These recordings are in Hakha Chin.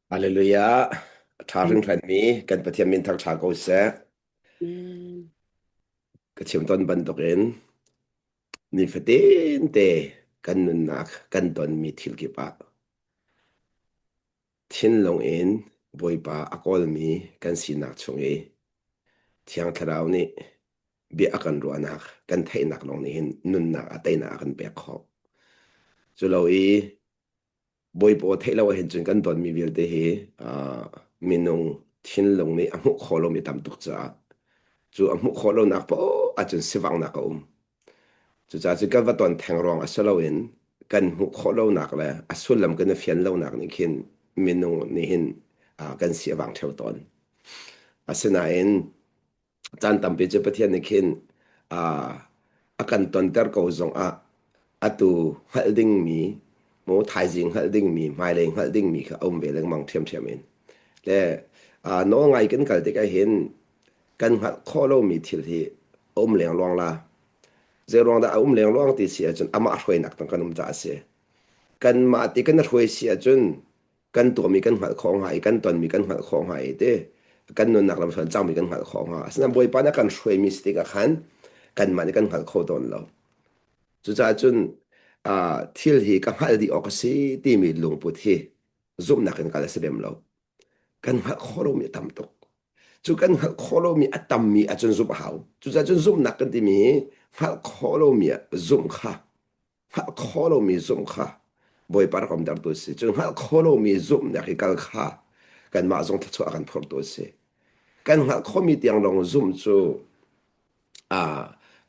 Hallelujah. A ṭha hringhranmi kan Pathian min thangṭha ko seh. Amen. Ka chim tawn bantukin nifatin te kan nunnak kan tonmi thil kip ah thinlung in Bawipa a kawlmi kan sinak chung i Thiang Thlarau nih bia a kan ruahnak kan theihnak lawng nih hin nunnak a teinak a kan pek khawh. Cu lo i Bawipa aw theih lo ahhin cun kan tonmi vialte hi minung thinlung nih a hmuh khawh lomi tam tuk caah cu a hmuh khawh lonak paoh ahcun sivanghnak a um. Cucaah cun kan va ton theng ruang a si loin kan hmuh khawh lonak le a sullam kan i fian lonak nih khin minung nih hin kan si a vang ṭheo tawn. Asinain caan tampi cu Pathian nih khin a kan tonter ko zongah atu hngalh dingmi mu thaizing hngalh dingmi hmailei hngalh dingmi kha a um ve lengmang ṭhiamṭhiam in le nawl ngai kan kal tikah hin kan hngalh khawh lomi thil hi a um lengluang la. Zei ruang dah a um lengluang ti si ahcun amah hruainak tang kan um caah a si. Kanmah ti kan hruai si ahcun kan tuahmi kan hngalh khawh hnga i kan tonmi kan hngalh khawh hnga i ti kan nunnak lamhruan cangmi kan hngalh khawh hnga. Asinain Bawipa nih a kan hruaimi si tikah khan kanmah nih kan hngal kho tawn lo. Cucaah cun thil hi ka hngalh dih awk a si timi lungput hi zumhnak in kal a si lem lo. Kan hngalh khawh lomi a tam tuk. Cu kan hngalh khawh lomi a tammi ahcun zumh a hau. Cucaah cun zumhnak kan timi hi hngalh khawh lomi ah zumh kha hngalh khawh lomi zumh kha Bawipa rak umtertu a si. Cu hngalh khawh lomi zumhnak i kal kha kanmah zong thluachuah a kan phurhtu a si. Kan hngalh khawhmi tiang lawng zumh cu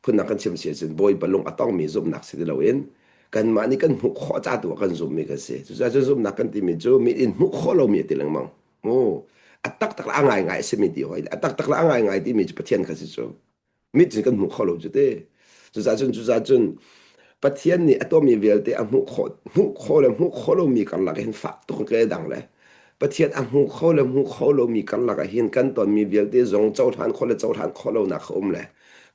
phundang kan chim si ahcun Bawipa lung a tongmi zumhnak si ti loin kanmah nih kan hmuh khawh ca tu ah kan zumhmi kan si. Cucaah cu zumhnak kan timi cu mit in hmuh khawh lomi a ti lengmang. Mu a taktak le a ngaingai a simi ti hoi. A taktak le a ngaingai timi cu Pathian kha si cu. Mit cun kan hmu kho lo cu te. Cucaah cun cucaah cun Pathian nih a tuahmi vialte a hmuh khawh hmuh khawh le hmuh khawh lomi karlak hin fak tuk ke dang le Pathian a hmu kho le hmu kho lomi karlak ah hin kan tonmi vialte zong cohlan khawh le cohlan khawh lonak a um le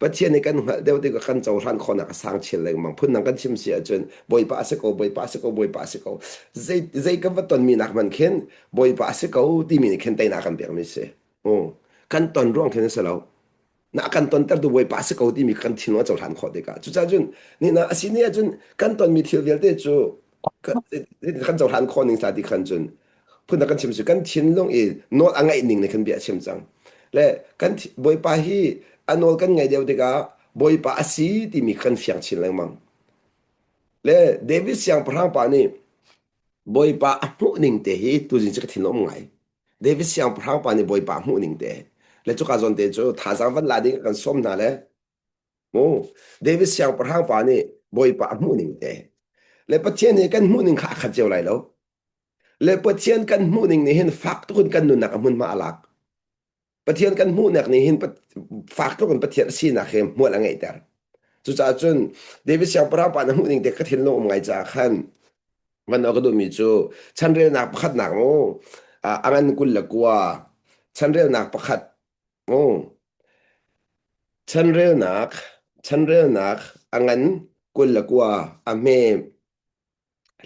Pathian nih kan hngalh deuh tikah kan cohlan khawhnak a sang chin lengmang. Phundang kan chim si ahcun Bawipa a si ko, Bawipa a si ko, Bawipa a si ko. Zei zei kan va tonmi nak man khin Bawipa a si ko timi nih khin teinak kan pekmi si. Kan ton ruang khin a si lo. Na kan tontertu Bawipa a si ko timi kan thinlung a cohlan khawh tikah cucaah cun nina a si ni ahcun kan tonmi thil vialte cu kan cohlan khawh ning sa ti khan cun phun kan chim su kan thinlung i nawl a ngaih ning nih khan bia a chim cang le kan Bawipa hi a nawl kan ngaih deuh tikah Bawipa a si timi kan fiang chin lengmang le David siangpahrang pa nih Bawipa a hmuh ning te hi tuzing cu ka thinlung um ngai David siangpahrang pa nih Bawipa hmuh ning te le cuka zawn te cu thazaang van la ding kan sawm hna le mu David siangpahrang pa nih Bawipa a hmuh ning te le Pathian nih kan hmuh ning kha a khat cio lai lo le Pathian kan hmuh ning nih hin fak tuk in kan nunnak a hmunhma a lak Pathian kan hmuhnak nih hin fak tuk in Pathian a sinak hi hmual a ngeihter cucaah cun David siangpahrang pa na hmuh ning te ka thinlung um ngai caah khan Van ka duhmi cu chanrelnak pakhatnak mu a ngan 29 chanrelnak pakhat mu chanrelnak chanrelnak a ngan 29 a hme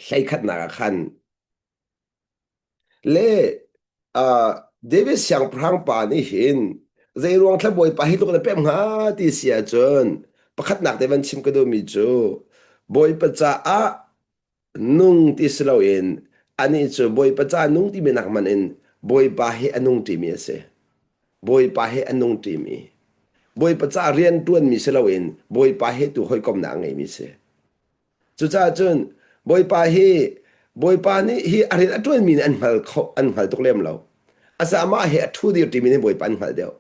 11nak ah khan Le uh, David siangpahrang pa nih hin zei ruang thla Bawipa hi tluk na pem hnga ti si ahcun pakhatnak te van chim ka duhmi cu Bawipa caah nung ti si loin anih cu Bawipa caah nung timi nak man in Bawipa hi a nung ṭimi a si. Bawipa he a nung ṭimi. Bawipa caah rian ṭuanmi si loin Bawipa he tu hawikomhnak a ngeimi si. Cucaah cun Bawipa hi Bawipa nih hi a rian a ṭuanmi nih an hngal kho an hngal tuk lem lo. Asa amah he a ṭhu dir ṭimi nih Bawipa an hngalh deuh.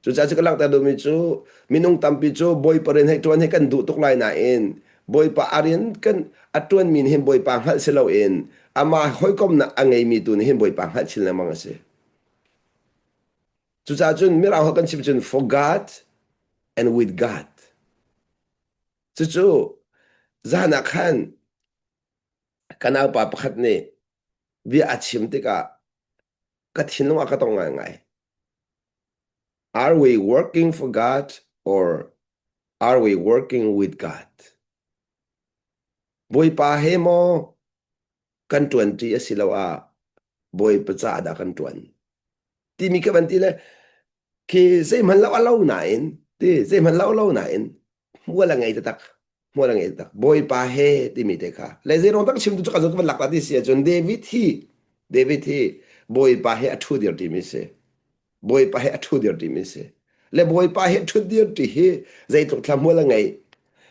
Cucaah cu ka langhter duhmi cu minung tampi cu Bawipa rian hei ṭuan hi kan duh tuk lai nain Bawipa a rian kan a ṭuanmi nih hin Bawipa hngalh si loin amah hawikomnak a ngeimi tu nih hin Bawipa hngalh chin lengmang a si. Cucaah cun Mirang holh kan chim cun for God and with God. Cucu zan ah khan ka naupa pakhat nih bia a chim tikah ka thinlung ah ka tong ngaingai. Are we working for God or are we working with God? Bawipa he maw kan ṭuanṭi asiloah Bawipa caah dah kan ṭuan timi ka van ti le khi zeihmanh lo a lo nain ti zeihmanh lo lo nain hmual a ngei taktak hmual a ngei taktak Bawipa he timi te kha le zeiruang tak chim tu cu ka van lak ta ti si ahcun David hi David hi Bawipa he a ṭhu dir timi si Bawipa he a ṭhu dir ṭimi si. Le Bawipa he ṭhut dir ṭi hi zeitluk thla hmual a ngeih.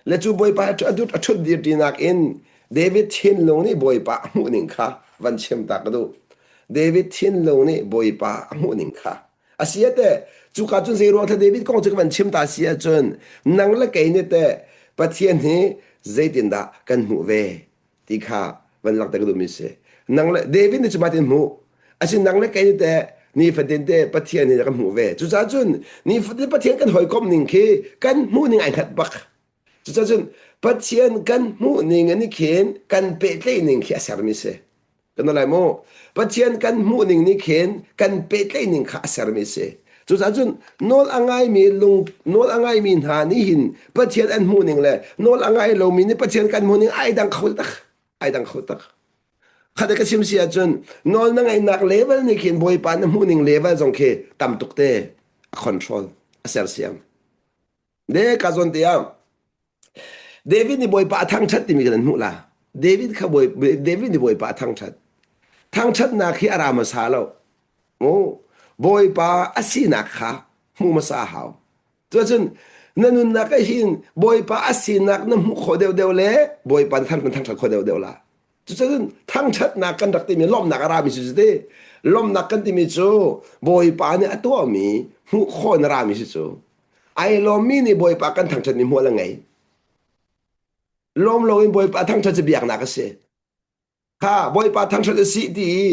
Le cu Bawipa he a ṭhut dir ṭinak in David thinlung nih Bawipa a hmuh ning kha van chim ta ka duh. David thinlung nih Bawipa a hmuh ning kha. A si teh, cuka cun zei ruang thla David kong cu ka van chim ta si ahcun nang le kei nih teh Pathian hi zeitindah kan hmuh ve? ti kha van langhter ka duhmi si. Nang le David nih cu mah tin hmuh. Asin nang le kei nih teh nifatin te Pathian hi kan hmuh ve. Cucaah cun nifatin Pathian kan hawikomh ning khi kan hmuh ning ai hngat bak. Cucaah cun Pathian kan hmuh ning in khin kan pehtlaih ning khi a sermi si. Kan lai mu. Pathian kan hmuh ning nih khin kan pehtlaih ning kha a sermi si. Cucaah cun nawl a ngaimi lung nawl a ngaimi hna nih hin Pathian an hmuh ning le nawl a ngai lomi nih Pathian kan hmuh ning ai dang kho tak. Ai dang kho tak. Khat ka chim si ahcun nawl na ngaihnak level nih khin Bawipa na hmuh ning level zong khi tam tuk te a control a sersiam. Ne ka zawn te ah David nih Bawipa a thangṭhat timi kan hmuh la. David kha Bawi, David nih Bawipa a thangṭhat. Thangṭhatnak hi a ra hmasa lo. Mu Bawipa a sinak kha hmu hmasa a hau. Cuacun na nunnak ah hin Bawipa a sinak na hmuh khawh deuhdeuh le Bawipa na thang thangṭhat khawh deuhdeuh la. Cucun thangṭhatnak kan rak timi lawmhnak a rami cu ti. Lawmhnak kan timi cu Bawipa nih a tuahmi hmuh khawh in a rami si cu. Ai lawmmi nih Bawipa kan thangṭhatmi hmual a ngei. Lawm loin Bawipa thangṭhat cu biaknak a si. Kha Bawipa thangṭhat a si ti i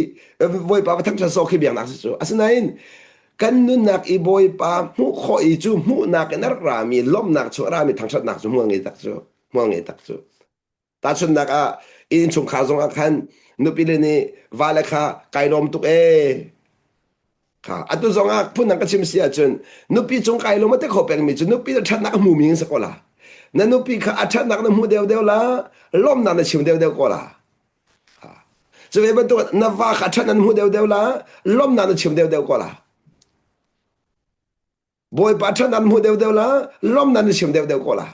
Bawipa va thangṭhat sawh khi biaknak si cu. Asinain kan nunnak i Bawipa hmuh khawh i cu hmuhnak in a rak rami lawmhnak chung a rami thangṭhatnak cu hmual ngei tak cu. Hmual ngei tak cu. Tahchunhnak ah innchungkhar zong ah khan nupile nih vale kha kai lawm tuk ee. Kha atu zong ah phundang ka chim si ahcun nupi cung kai lawm a ti kho pengmi cu nupi na ṭhatnak a hmumi in si ko la. Na nupi kha a ṭhatnak na hmu deuhdeuh la, lawmhnak na chim deuhdeuh ko la. Cu ve bantuk na va kha a ṭhatnak na hmu deuhdeuh la, lawmhnak na chim deuhdeuh ko la. Bawipa ṭhatnak na hmu deuhdeuh la, lawmhnak na chim deuhdeuh ko la.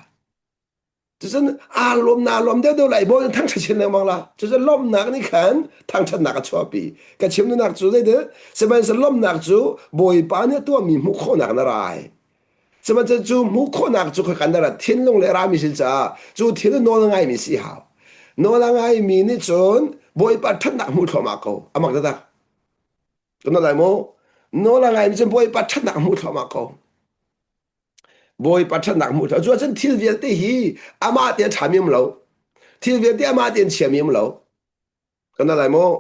Cucun aa lawm naa lawm deuhdeuh lai bawi thangṭhat chin lengmang la. Cucun lawmhnak nih khan thangṭhatnak a chuahpi. Ka chim duhnak cu zeidah? Sihmanhsehlaw lawmhnak cu Bawipa nih a tuahmi hmuh khawhnak na rai. Sihmanhsehlaw cu hmuh khawhnak cu khoika na rat thinlung le rami si caah cu thil nawl a ngaimi si hau. Nawl a ngaimi nih cun Bawipa ṭhatnak hmuh thluahmah ko. A mak taktak. Kan lai maw? Nawl a ngaimi cun Bawipa ṭhatnak hmuh thluahmah ko. Bawipa ṭhatnak hmuh cu cun thil vialte hi amah te a ṭhami um lo. Thil vialte amah tein chiami um lo. Kan lai maw?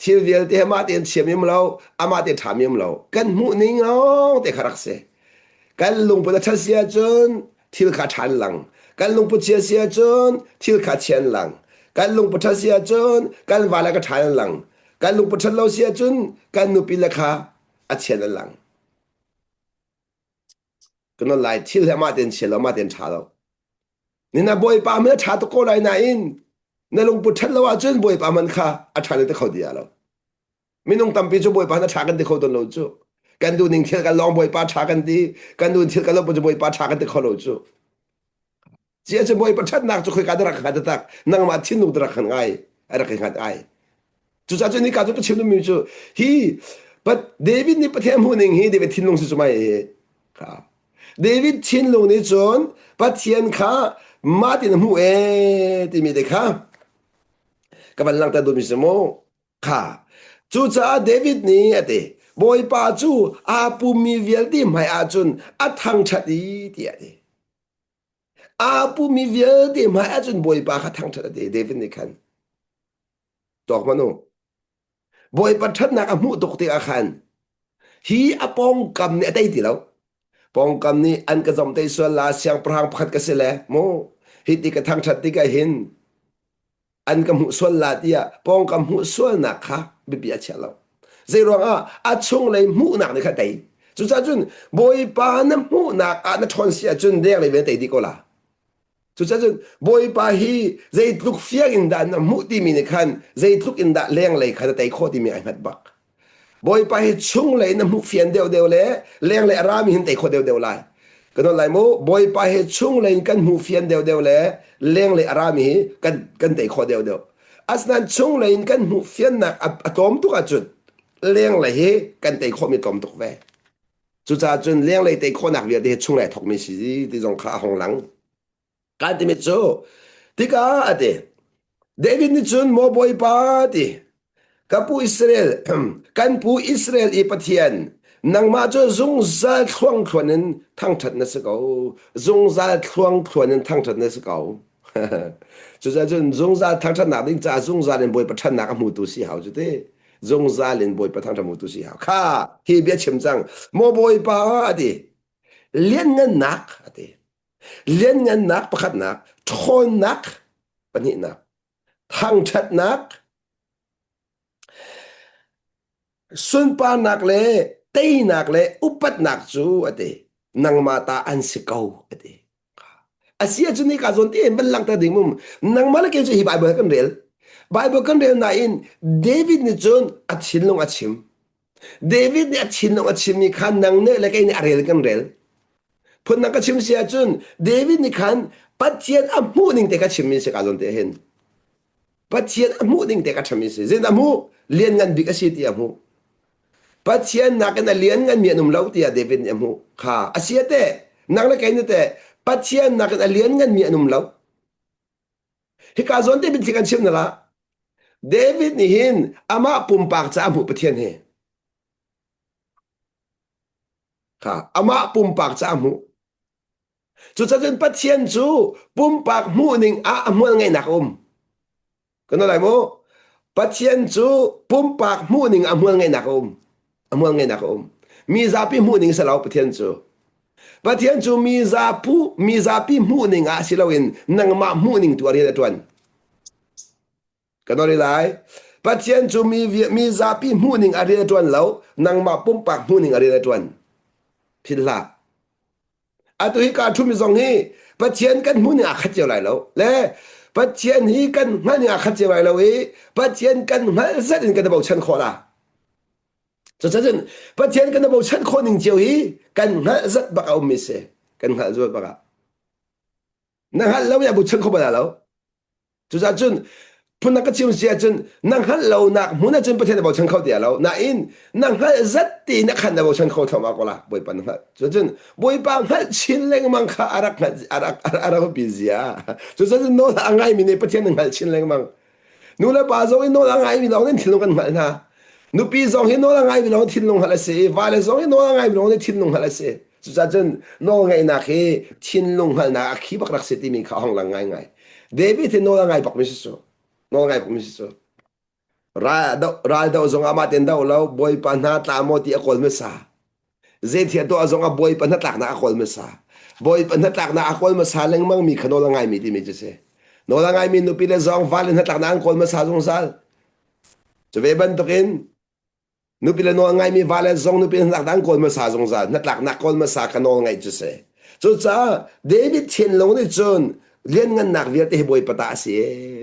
Thil vialte amah tein chiami um lo, amah te ṭhami um lo. Kan hmuh ning lawng te kha rak si. Kan lungput a ṭhat si ahcun thil kha ṭhan lang. Kan lungput chia si ahcun thil kha chian lang. Kan lungput ṭhat si ahcun kan vale ka ṭhan lang. Kan lungput ṭhat lo si ahcun kan nupi le kha a chian an lang. Kan lai thil hi amah tein chia lo amah tein ṭha lo. Nina Bawipa hmanh a ṭha tuk ko lai nain na lungput ṭhat lo ahcun Bawipa hmanh kha a ṭha ti kho ti lo. Minung tampi cu Bawipa na ṭha kan ti kho tawn lo cu. Kan duh ning thil kan lawng Bawipa ṭha kan ti, kan duh thil kan lo cu Bawipa ṭha kan ti kho lo cu. Cia cu Bawipa ṭhatnak cu khoika dah rak hngat tak nangmah thinlung rak khan ngai a rak hngat ai. Cucaah cun hika cu ka chim duhmi cu hi but David nih Pathian hmuh ning hi David thinlung si cu mai hi. Kha. David thinlung nih cun Pathian kha mah tin a hmuh ee timi te kha ka van langhter duhmi si mu. Kha. Cucaah David nih a ti Bawipa cu aa pummi vialte hmai ahcun a thangṭhat i tiah a ti. Aa pummi vialte hmai ahcun Bawipa kha thangṭhat a ti David nih khan. Tuak hmanh u. Bawipa ṭhatnak a hmuh tuk tikah khan hi a pawngkam nih a tei ti lo. Pawngkam nih an ka zomhtaih sual la siangpahrang pakhat ka si le mu hi ti ka thangṭhat tikah hin an ka hmuh sual la tiah pawngkam hmuh sualnak kha biapi a chia lo. Zeiruang ah a chunglei hmuhnak nih kha tei. Cucaah cun Bawipa na hmuhnak ah na ṭhawn si ahcun lenglei ve na tei dih ko la. Cucaah cun Bawipa hi zeitluk fiang in dah na hmuh timi nih khan zeitluk in dah lenglei kha na tei khawh timi ai hngat bak. Bawipa hi chunglei na hmuh fian deuhdeuh le lenglei a rami hin tei khawh deuhdeuh lai. Kan on lai mu Bawipa hi chunglei in kan hmuh fian deuhdeuh le lenglei a rami hi kan kan tei khawh deuhdeuh. Asinain chunglei in kan hmuh fiannak a, a tlawm tuk ahcun lenglei hi kan tei khawhmi tlawm tuk ve. Cucaah cun lenglei tei khawhnak vialte hi chunglei thawkmi si ti zong kha a hong lang. Kan timi cu tikah a ti. David nih cun maw Bawipa ti ka pu Israel kan pu Israel i Pathian nangmah cu zungzal thluangthluan in thangṭhat na si ko zungzal thluangthluan in thangṭhat na si ko cucaah cun zungzal thangṭhatnak ding caah zungzal in Bawipa ṭhatnak a hmutu si hau cu ti zungzal in Bawipa thangṭhat hmutu si hau kha hi bia chim cang maw Bawipa a ti lianngannak a ti Lianngannak pakhatnak, ṭhawnnak pahnihnak, thangṭhatnak, sunparnak le teinak le upatnak cu a ti. Nangmah ta an si ko a ti. A si ahcun hika zawn te in van langhter ding mum. Nangmah le kei cu hi Bible kan rel. Bible kan rel nain David nih cun a thinlung a chim. David nih a thinlung a chimmi kha nang nih le kei nih a rel kan rel. Phundang ka chim si ahcun David nih khan Pathian a hmuh ning te kha chimmi si ka zawn te hin. Pathian a hmuh ning te kha chimmi si. Zein a hmuh? Lianngan bik a si ti a hmuh. Pathian nakin a lianngan mi an um lo tiah David nih a hmuh. Kha a si te nang le kei nih teh Pathian nakin a lianngan mi an um lo. Hika zawn te biathli kan chim na la. David nih hin amah pumpak ca a hmuh Pathian hi. Kha amah pumpak ca a hmuh. Cucacun Pathian cu pumpak hmuhning ah a hmual ngeihnak a um. Kan lai mu. Pathian cu pumpak hmuhning ah hmual ngeihnak a um. A hmual ngeihnak a um. Mi zapi hmuhning si lo Pathian cu. Pathian cu mi zapu mi zapi hmuhning ah si loin nangmah hmuhning tu a rian a ṭuan. Ka nawl lai. Pathian cu mi, mi zapi hmuhning a rian a ṭuan lo, nangmah pumpak hmuhning a rian a ṭuan. Philh hlah. Atu hi kaa ṭhumi zong hi Pathian kan hmuhning aa khat cio lai lo. Le Pathian hi kan hngalhning aa khat cio lai lo i Pathian kan hngalh zat in kan i bochan khawh la. Cucun Pathian kan i bochan khawh ning cio hi kan hngalh zat bak a ummi si. Kan hngalh zat bak ah. Na hngalh lo i a bochan kho bal lo. Cucaah cun phun ka chim si ahcun na hngalh lonak hmun ahcun Pathian na bochan kho ti lo. Nain na hngalh zat tein a khan na bochan kho thluahmah ko la. Bawipa na hngalh. Cucun Bawipa hngalh chin lengmang kha a rak hngalh a rak a rak pi zia. Cucaah nawl a ngaimi nih Pathian na hngalh chin lengmang. Nu le pa zong in nawl a ngaimi lawng nih thinlung kan hngalh hna. Nupi zong hi nawl a ngaimi lawng thinlung hngalh a si i vale zong hi nawl a ngaimi lawng nih thinlung hngalh a si. Cucaah cun nawlngaihnak hi thinlung hngalhnak a khi bak rak si timi kha a hong lang ngaingai. David hi nawl a ngai bakmi si cu. Nawl ngai bakmi si cu. Ral do, ral do zong amah ten do lo, Bawipa hna tla maw ti a kawl hmasa. Zeithil tuah zong ah Bawipa hnatlaknak a kawl hmasa. Bawipa hnatlaknak a kawl hmasa lengmang mi kha nawl a ngaimi timi cu si. Nawl a ngaimi nupi le zong vale hnatlaknak an kawl hmasa zungzal. Cu ve bantukin Nupi le nawl ngaimi vale zong nupi hnatlak an kawl hmasa zungzal hnatlaknak kawl hmasa ka nawl ngaih cu si. Cucaah David thinlung nih cun lianngannak vialte hi Bawipa ta a si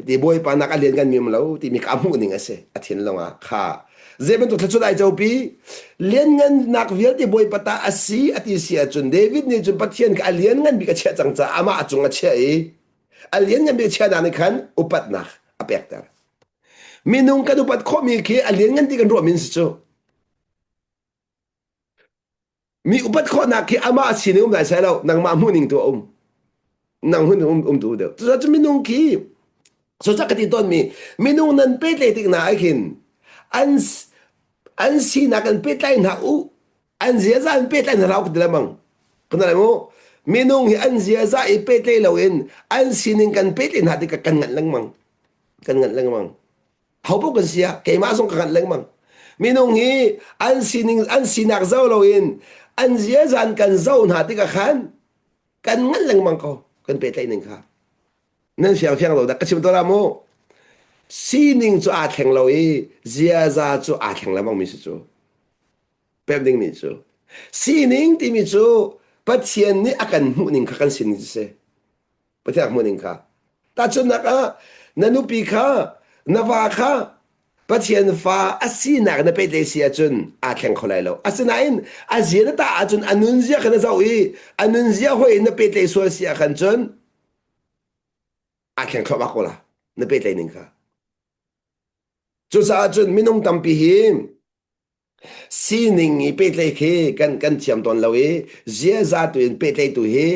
ti Bawipa nak a lianngan mi um lo timi kha a hmuh ning a si a thinlung ah kha zei bantuk thluachuah ai copi lianngannak vialte Bawipa ta a si a ti si ahcun David nih cun Pathian kha a lianngan bik a chiah cang caah amah a cung a chiah i a lianngan bik a chiahnak nih khan upatnak a pekter Minung kan upat khawhmi khi a lianngan ti kan ruahmi si cu. Mi upat khawhnak khi amah sining um lai sai lo, nangmah hmuhning tu a um. Nang hun um, um tu deuh. Cucaah cu minung khi cucaah ka ti tawnmi minung nan pehtlaih tik hna ah khin an an sinak an pehtlai hna u an ziaza an pehtlai hna rau ka ti lengmang. Kana lai mu minung hi an ziaza i pehtlaih loin an sining kan pehtlaih hna tikah kan nganh lengmang. Kan nganh lengmang. Hopaoh kan si ah keimah zong ka nganh lengmang. Minung hi an sining an sinak zoh loin an ziaza an kan zoh hna tikah khan kan nganh lengmang ko kan pehtlaih ning kha. Nan fiang fiang lo dah ka chim tawn mu. Sining cu aa thleng lo i ziaza cu aa thleng lengmang mi si cu. Pemh dingmi cu. Sining timi cu Pathian nih a kan hmuh ning kha kan sining cu si. Pathian hmuh ning kha. Tahchunhnak ah na nupi kha na va kha. Pathian fa a sinak na pehtlaih si ahcun aa thleng kho lai lo. Asinain a zia na tah ahcun a nunzia kha na zoh i a nunzia hoi in na pehtlaih sual si ahkhan cun aa thleng thluahmah ko la na pehtlaih ning kha. Cucaah cun minung tampi hi sining i pehtlaih khi kan kan thiam tawn lo i ziaza tu in pehtlaih tu hi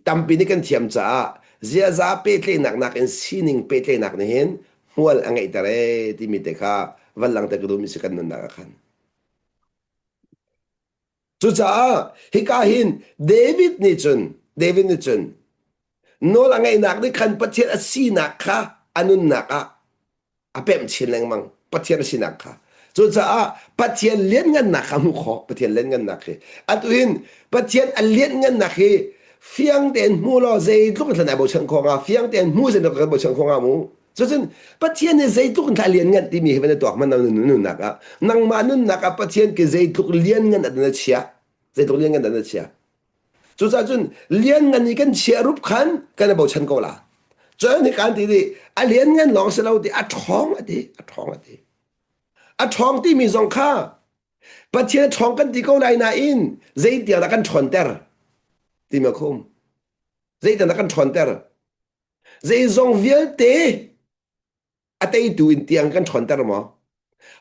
tampi nih kan thiam caah ziaza pehtlaihnak nakin sining pehtlaihnak nih hin hmual a ngeihter ee timi te kha van langhter ka duhmi si kan nunnak ah khan. Cucaah hika hin David nih cun David nih cun nawl a ngeihnak nih khan Pathian a sinak kha a nunnak ah a pemh chin lengmang Pathian a sinak kha. Cucaah Pathian lianngannak kha hmuh khawh Pathian lianngannak hi atu hin Pathian a lianngannak hi fiang tein hmu law zeitluk in thlan ai bochan khawh hnga fiang tein hmu zeitluk kan bochan khawh hnga mu Cucun Pathian nih zeitluk in thla lianngan timi hi van i tuak hmanh na nunnak ah nangmah nunnak ah Pathian ke zeitluk lianngan ah na chia zeitluk lianngan dah na chia cucaah cun lianngan i kan chia rup khan kan i bochan ko la cun hi kan ti di a lianngan lawng si lo ti a ṭhawng a ti a ṭhawng a ti a ṭhawng timi zong kha Pathian a ṭhawng kan ti ko lai nain zeitiang dah kan ṭhawnter timi a khum zeitiang dah kan ṭhawnter Zeizong vialte a teitu in tiang kan ṭhawnter maw?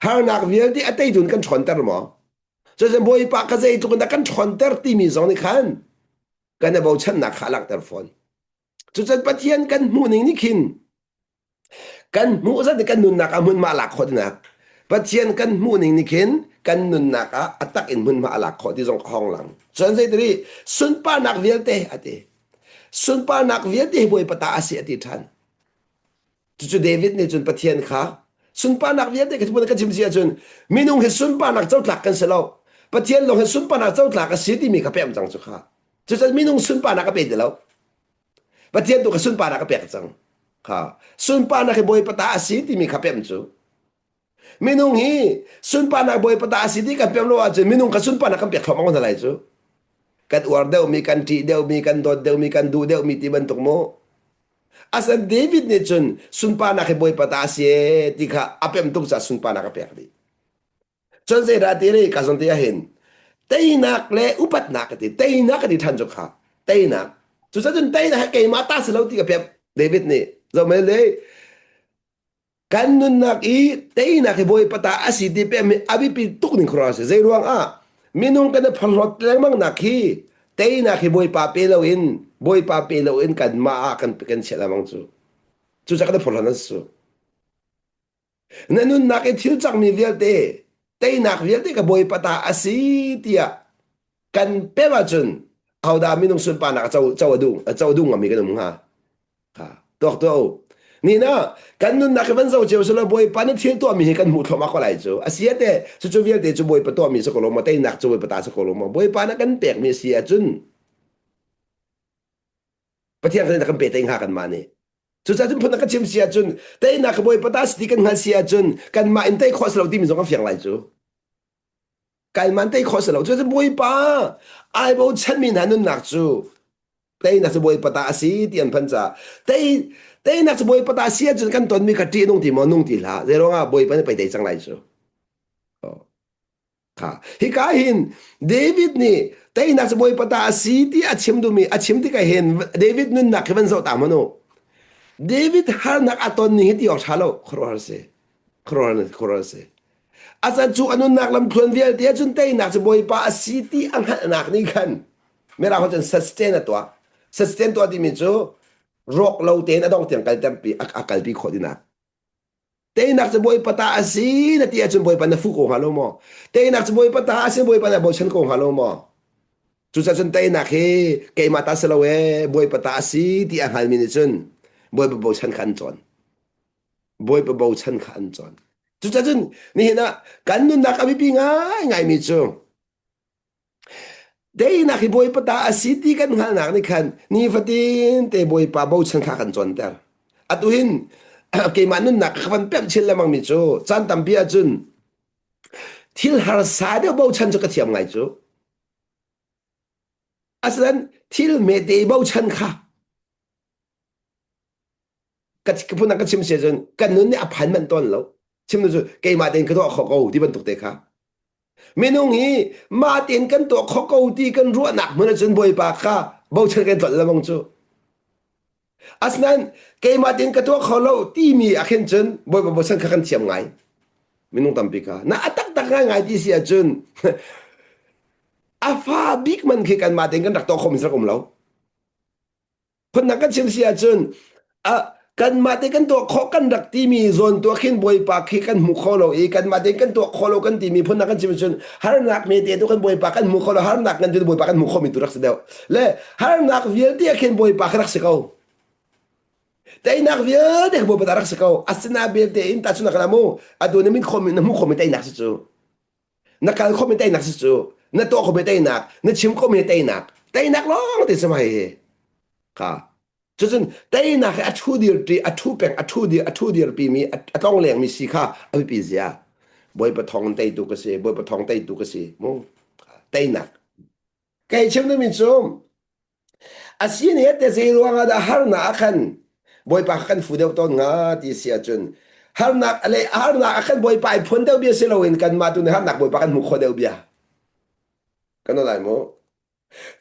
Harnak vialte a teitu in kan ṭhawnter maw? Cucu Bawipa ka zeitluk in dah kan ṭhawnter timi zong nih khan kan i bochannak kha a langhter fawn. Cucun Pathian kan hmuhning nih khin kan hmuh zat kan nunnak ah hmunhma a lak khawh tinak. Pathian kan hmuhning nih khin kan nunnak ah a tak in hmunhma a lak khawh ti zong ka hong lang. Cun zeitiri sunparnak vialte a ti. Sunparnak vialte hi Bawipa ta a si a ti ṭhan. Cucu David nih cun Pathian kha sunparnak vialte ka ka chim si ahcun minung hi sunparnak cotlak kan si lo. Pathian lawng hi sunparnak cotlak a si timi kha pem cang cu kha. Cucun minung sunparnak a pe ti lo. Pathian tu kha sunparnak a pek cang. Kha sunparnak hi Bawipa ta a si timi kha pem cu. Minung hi sunparnak Bawipa ta a si ti kan pem lo ahcun minung kha sunparnak kan pek thluahmah hna lai cu. Kan uar deuhmi, kan ṭih deuhmi, kan dawt deuhmi, kan duh deuhmi ti bantuk mu. Asan David nih cun sunparnak hi Bawipa ta a si ee ti kha a pem tuk caah sunparnak a pek dih. Cun zeidah ti ri ka zon ti ahhin teinak le upatnak ka ti teinak ka ti ṭhan cu kha teinak cucun teinak hi keimah ta si lo ti ka pem David nih zohmel le Kan nunnak i teinak hi Bawipa ta a si ti pem hi a biapi tuk ning khuaruah a si. Zei ruang ah minung kan i phorhlawt lengmang nak hi teinak hi Bawipa pe loin Bawipa pe loin kanmah ah kan kan chiah lengmang cu. Cucaah kan i phorhlawt an si. Na nunnak i thil cangmi vialte teinak vialte ka Bawipa ta a si tiah kan pem ahcun ahodah minung sunparnak a co co a duh a co duh ngami kan um hnga? Kha tuak tuah u. Ni na kan nunnak hi van zo cio selaw Bawipa nih thil tuahmi hi kan hmuh thluahmah ko lai cu. A si ate cucu vialte cu Bawipa tuahmi si ko lo maw teinak cu Bawipa ta si ko lo maw Bawipa nih kan pekmi a si ahcun Pathian kan kan pe te hnga kanmah nih. Cucaah cun phun ka chim si ahcun teinak ka Bawipa ta si ti kan hngalh si ahcun kanmah in tei khawh si lo timi zong a fiang lai cu. Kanmah in tei khawh si lo. Cucaah Bawipa ai bochanmi hna nunnak cu teinak cu Bawipa ta a si ti an phan caah tei teinak cu Bawipa ta a si ahcun kan tonmi kha ṭih nung ti maw nung ti hlah zei ruangah Bawipa nih pei tei cang lai cu kha hika hin David nih teinak cu Bawipa ta a si ti a chim duhmi a chim tikah hin David nunnak hi van zoh ta hmanh u David harnak a ton ning hi ti awk ṭha lo khuaruahhar si khuaruahhar khuaruahhar si a can cu a nunnak lamthluan vialte ahcun teinak cu Bawipa a si ti a hngalhnak nih khan Mirang cun sustain a tuah. Sustain tuah timi cu rawk lo tein a dong tiang kalter pi a kalpi khawh tinak. Teinak cu Bawipa ta a si na ti ahcun Bawipa na fuh ko hnga lo maw? Teinak cu Bawipa ta a si Bawipa na bochan ko hnga lo maw? Cucaah cun teinak hi keimah ta si lo ee Bawipa ta a si ti a hngalmi nih cun Bawipa bochan kha an cawn. Bawipa bochan kha an cawn. Cucaah cun nihin ah kan nunnak a biapi ngaingaimi cu Teinak hi Bawipa ta a si ti kan hngalhnak nih khan nifatin te Bawipa bochan kha kan cawnter. Atu hin keimah nunnak ka van pemh chin lengmang mi cu caan tampi ahcun thil harsa deuh bochan cu ka thiam ngai cu. Asinain thil hmete bochan kha ka phun ka chim si ahcun kan nun nih a phan manh tawn lo. Chim cu keimah tein ka tuah kho ko ti bantuk te kha. Minung hi mah tein kan tuah kho ko ti kan ruahnak hmun ahcun Bawipa kha bochan kan tlolh lengmang cu. Asinain keimah tein ka tuah kho lo timi ah khin cun Bawipa bochan kha kan thiam ngai. Minung tampi kha. Na a taktak ngaingai ti si ahcun a fa bik man khi kanmah tein kan rak tuah khomi rak um lo. Phundang kan chim si ahcun kanmah te kan tuah khawh kan rak timi zawn tuah khin Bawipa khi kan hmu kho lo i kanmah tein kan tuah khawh lo kan timi phundang kan chim ahcun harnak me te tu kan Bawipa kan hmu kho lo harnak ngan tu Bawipa kan hmu khomi tu rak si deuh le harnak vialte ah khin Bawipa kha rak si ko teinak vialte kha Bawipa ta rak si ko asina belte in tahchunhnak kan mu atu na min khomi na hmu khomi teinak si cu na kal khomi teinak si cu na tuah khomi teinak na chim khomi teinak teinak lawng te sama hi kha cucun teinak hi a thu dir ti a thu peng a thu dir a thu dir pi mi a tlong leng mi si kha a biapi zia bawipa thong teitu ka si bawipa thong teitu ka si mu teinak kei chim mi cu A si ne te zei ruangah dah harnak ah khan Bawipa kha kan fu deuh tawn hnga ti si ahcun harnak le harnak ah khan Bawipa ai phuan deuh bia si loin kanmah tu nih harnak Bawipa kan hmuh khawh deuh bia. Kan lai mu.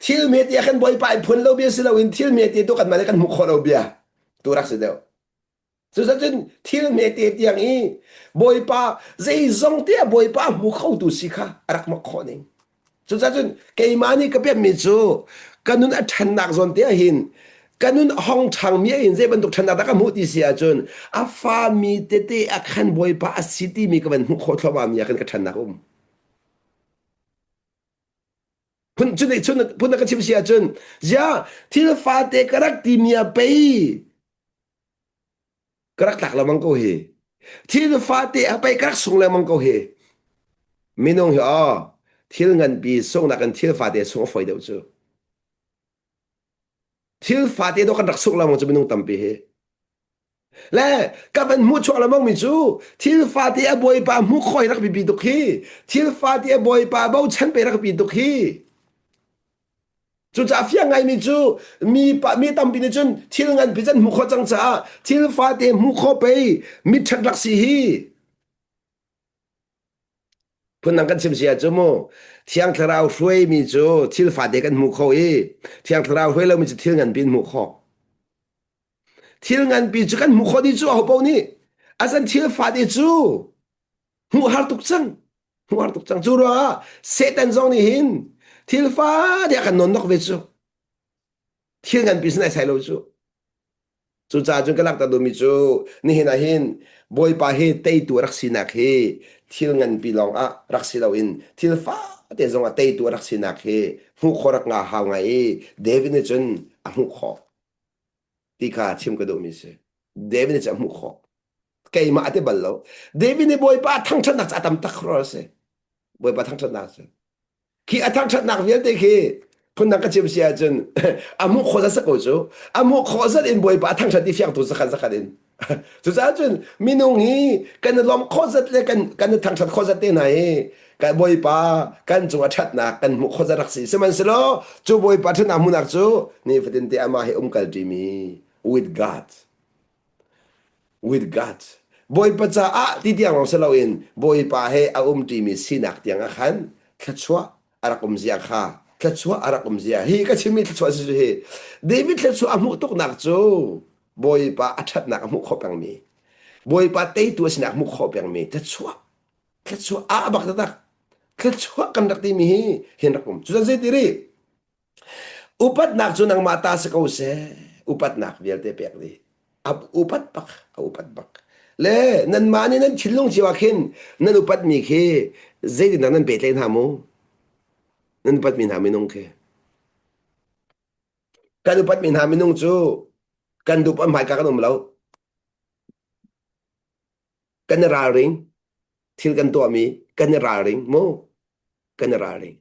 Thil hmete ah khan Bawipa ai phuan lo bia si loin thil hmete tu kanmah nih kan hmuh khawh lo bia tu rak si deuh. Cuzacun thil hmete tiang i Bawipa zeizong te ah Bawipa a hmu khotu si kha a rak mak khawh ning. Cuzacun keimah nih ka pemmi cu ka nun a ṭhannak zawn te ah hin ka nun a hong ṭhangmi ah hin zei bantuk ṭhannak dah ka hmuh ti si ahcun a fami tete ah khan Bawipa a si timi ka van hmuh khawh thluahmah mi ah khan ka ṭhannak a um. Phun cun phun ka chim si ahcun ziah thil fate ka rak timi ah pei Ka rak tlak lengmang ko hi. Thil fate a pei ka rak sung lengmang ko hi. Minung hi aw thil nganpi sungnak in thil fate sung a fawi deuh cu. Thil fate dawh kan rak sungh lengmang cu minung tampi hi. Le ka van hmuh chuak lengmang mi cu thil fate a bawipa hmuh khawh hi rak biapi tuk hi. Thil fate a bawipa bochan pe rak biapi tuk hi. Cucaah fiang ngaimi cu mi pa mi tampi nih cun thil nganpi can hmuh khawh cang caah thil fate hmuh khawh pei mitṭhat rak si hi. Phundang kan chim si ahcun mu Thiang Thlarau hruaimi cu thil fate kan hmuh kho i Thiang Thlarau hruai lomi cu thil nganpi in hmuh khawh. Thil nganpi cu kan hmuh khawh dih cu ahopaoh nih asan thil fate cu hmuh har tuk cang. Hmuh har tuk cang. Cu ruangah Satan zong nih hin thil fate a kan nawn ve cu. Thil nganpi sin ai sai lo cu. Cucaah cun ka langhter duhmi cu nihin ah hin Bawipa hi teitu a rak sinak hi thil nganpi lawng ah rak si loin thil fate zong ah teitu a rak sinak hi hmuh khawh rak nga hau ngai i David nih cun a hmuh khawh ti kha chim ka duhmi si. David nih cun a hmuh khawh. Keimah a ti bal lo. David nih Bawipa thangṭhatnak cu a tam tak a si. Bawipa thangṭhatnak cu. Khi a thangṭhatnak vialte khi phundang ka chim si ahcun a hmuh khawh zat ko cu. A hmuh khawh zat in Bawipa a thangṭhat i fiangtu zakhat zakhat in. Cucaah cun minung hi kan i lawmh khawh zat le kan kan i thangṭhat khawh zat te hna hi kan Bawipa kan cung a ṭhatnak kan hmuh khawh zat rak si. Sihmanhsehlaw cu Bawipa ṭhatnak hmuhnak cu nifatin te amah he umkal ṭimi with God with God. Bawipa caah ti tiang lawng si loin Bawipa he a um ṭimi sinak tiang ah khan thluachuah a rak um zia kha thluachuah a rak um zia hi ka chimmi thluachuah si hi David thluachuah a hmuh tuknak cu Bawipa a ṭhatnak a hmuh khawh pengmi Bawipa teitu a sinak hmuh khawh pengmi thluachuah thluachuah a bak taktak thluachuah kan rak timi hi hin rak um cu zei ti ri Upatnak cu nangmah ta si ko seh. Upatnak vialte pek dih. A upat bak, a upat bak. Le nanmah nih nan thinlung cio ah khin nan upatmi khi zeitindah nan pehtlaih hna mu? Nan upatmi hna minung khi. Kan upatmi hna minung cu kan dup an hmaika kan um lo. Kan i ralring. Thil kan tuahmi kan i ralring mu. Kan i ralring.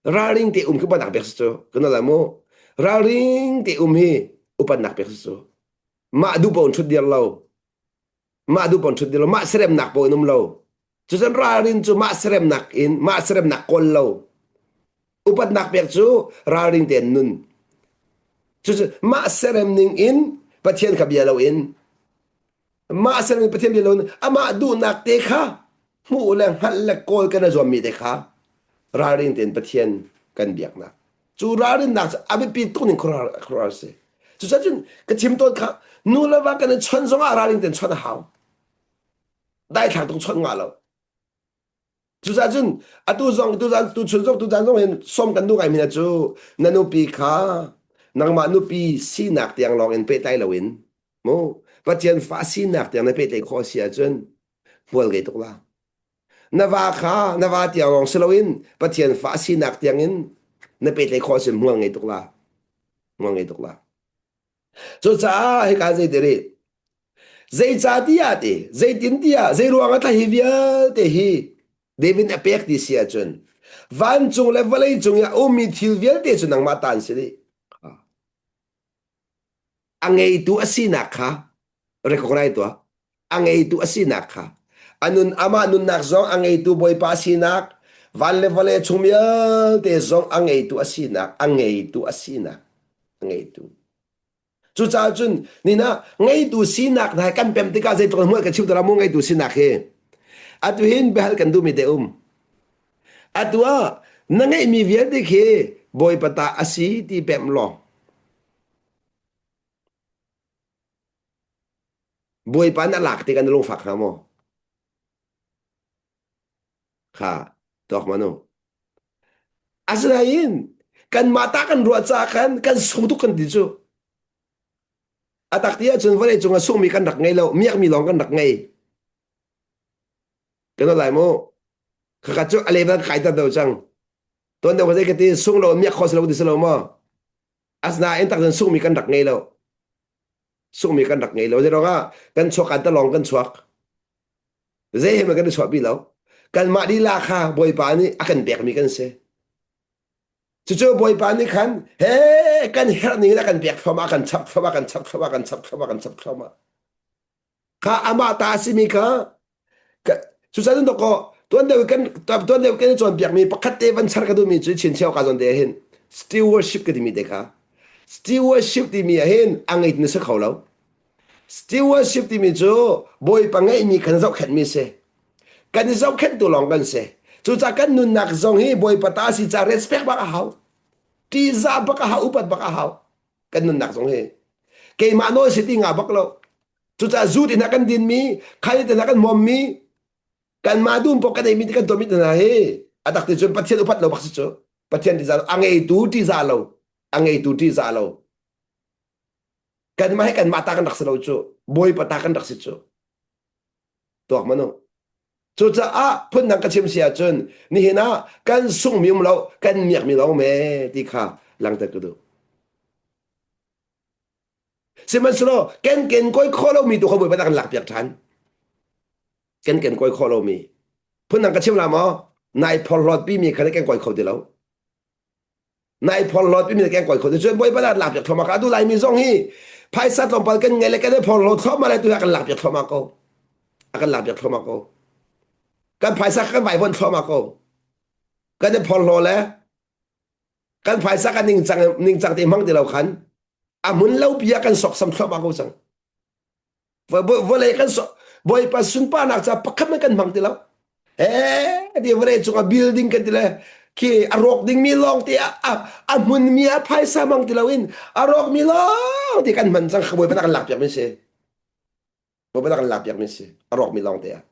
Ralring te um khi upatnak pek si cu kan la mu ralring te um hi upatnak pek si cu mah duh paoh in ṭhut dir lo mah duh paoh in ṭhut dir lo mah seremnak paoh in um lo cucun ralrin cu mah seremnak in mah seremnak kawl lo upatnak pek cu ralring tein nun cucu mah serem ning in Pathian kha bia lo in. Mah sermi Pathian bia loin amah duhnak te kha hmuh le hngalh le kawl kan i zuammi te kha ralring tein Pathian kan biaknak. Cu ralrinnak cu a biapi tuk ning khuaruahhar a si. Cucaah cun ka chim tawn kha nu le va kan i chawnh zongah ralring tein chawnh a hau. Daithlak tuk chawnh ngah lo. Cucaah cun atu zong tuzan tuchun zong tuzan zong hin som kan duh ngai mi hna cu na nupi kha nangmah nupi sinak tiang lawng in pehtlai loin mu Pathian fa sinak tiang na pehtlaih khawh si ahcun hmual ngei tuk la. Na va kha na va tiang lawng si loin Pathian fa sinak tiang in na pehtlaih khawh si hmual ngei tuk la. Hmual ngei tuk la. Cucaah hika zei ti rih Zeicahtiah ti, zeitintiah, zeiruang ah thla hi vialte hi David a pek ti si ahcun vancung le vawlei cung i a ummi thil vialte cu nangmah ta an si dih. A ngeitu a sinak kha recognize tuah. A ngeitu a sinak kha. A nun amah nunnak zong a ngeitu Bawipa sinak, van le vawlei chung vialte zong a ngeitu a sinak, a ngeitu a sinak, a ngeitu. Cucaah cun nina ngeitu sinak hna kan pem tikah zeitluk in hmual kan chim te mu ngeitu sinak hi. Atu hin biahal kan duhmi te um. Atu ah na ngeihmi vialte khi Bawipa ta a si ti pem law. Bawipa na lak tikah na lungfak hnga maw? Kha tuak manu. Asinain kanmah ta kan ruah caah khan kan sung tuk kan ti cu. A tak ti ahcun vawlei cung ah sungmi kan rak ngei lo, miakmi lawng kan rak ngei. Kan lai mu. Khakha cu a level kai ter deuh cang. Tuan deuh zei ka ti sung lo miak kho si lo ti si lo maw? Asinain tak cun sungmi kan rak ngei lo. Sungmi kan rak ngei lo. Zei ruangah kan chuak kan talong kan chuak. Zei he kan i chuahpi lo. Kanmah lila kha Bawipa nih a kan pekmi kan si. Cucu Bawipa nih khan he kan herh ning in a kan pek thluahmah, a kan chap thluahmah, a kan chap thluahmah, a kan chap thluahmah, a kan chap thluahmah. Kha amah ta a simi kha cucaah cun dawkaw tuan deuh kan tuan deuh kan i cawnpiakmi pakhat te van char ka duhmi cu chinchiao ka zawn te ah hin stewardship ka timi te kha stewardship timi ah hin a ngeit na si kho lo Stewardship timi cu Bawipa ngeihmi khan zohkhenhmi si. Kan i zohkhenhtu lawng kan si. Cucaah kan nunnak zong hi Bawipa ta si ca respect bak a hau. Ṭihzah bak a hau, upat bak a hau. Kan nunnak zong hi. Keimah nawl si ti nga bak lo. Cucaah zu ti hna kan dinmi, khai ti hna kan hmawmmi, kanmah dum pawk kan eimi ti kan tuahmi hna hi a tak ti cun Pathian upat lo bak si cu. Pathian ṭihzah lo, a ngeitu ṭihzah lo, a ngeitu ṭihzah lo. Kanmah hi kanmah ta kan rak si lo cu. Bawipa ta kan rak si cu. Tuak manu. Cucaah phundang ka chim si ahcun nihin ah kan sungmi um lo, kan miakmi lo me ti kha langter ka duh. Sihmanhsehlaw kan ken kawi khawh lomi tu kha Bawipa dah kan lakpiak ṭhan. Kan ken kawi khawh lomi. Phundang ka chim la maw? Nai phorhlawt pimi kha na ken kawi kho ti lo. Nai phorhlawt mi keng koi kho cun bawipa dah lak piak thluahmah ka atu laimi zong hi phaisa tlawmpal kan ngei le kan i phorhlawt thluahmah le tu kan lak piak thluahmah ko a kan lak piak thluahmah ko kan phaisa kan vaivuan thluahmah ko kan i phorhlaw le kan phaisa kan ningcang ningcang te hmang ti lo khan a hmun lo pi ah kan soksam thluahmah ko cang Vawlei kan so Bawipa sunparnak ca pakhat man kan hmang ti lo. Eh, ti vawlei cungah building kan ti le khi a rawk dingmi lawng te a a hmunmi a phaisa mang ti loin a rawkmi lawng te kan hman cang Bawipa na kan lak piak mi si. Bawipa na kan lak piak mi si. A rawkmi lawng te ah.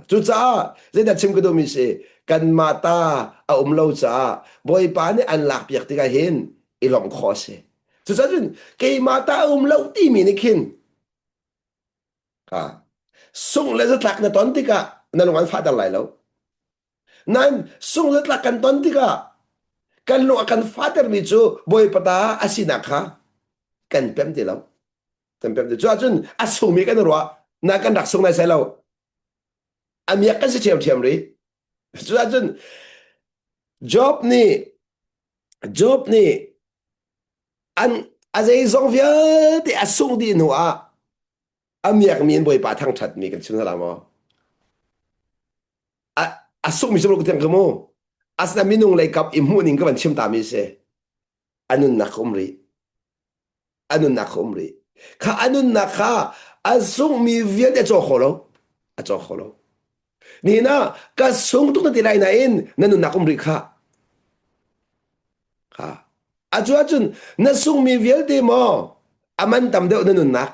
Cucaah zeidah chim ka duhmi si kanmah ta a um lo caah Bawipa nih an lakpiak tikah hin i lawmh khawh a si. Cucaah cun keimah ta a um lo timi nih khin sungh le zatlak na ton tikah na lung an fahter lai lo. Nain sungh zatlak kan ton tikah kan lung a kan fahtermi cu Bawipa ta a sinak kha kan pem ti lo. Kan pem ti. Cuahcun a sungmi kan ruah na kan rak sung nai sai lo. A miak kan si ṭhiamṭhiam rih. Cuahcun Job nih Job nih an a zeizong vialte a sungh dih hnu ah a miakmi in Bawipa thangṭhatmi kan chim hna la maw? A, a sunghmi cu ka ka mu. Asina minung lei kap i hmuh ning ka van chim ta mi si. A nunnak ka um rih. A nunnak ka um rih. Kha a nunnak kha A sunghmi vialte a caw kho lo. A caw kho lo. Nihin ah ka sung tuk na ti lai nain na nunnak um rih kha. Kha. A cu ahcun na sungmi vialte maw a man tam deuh na nunnak.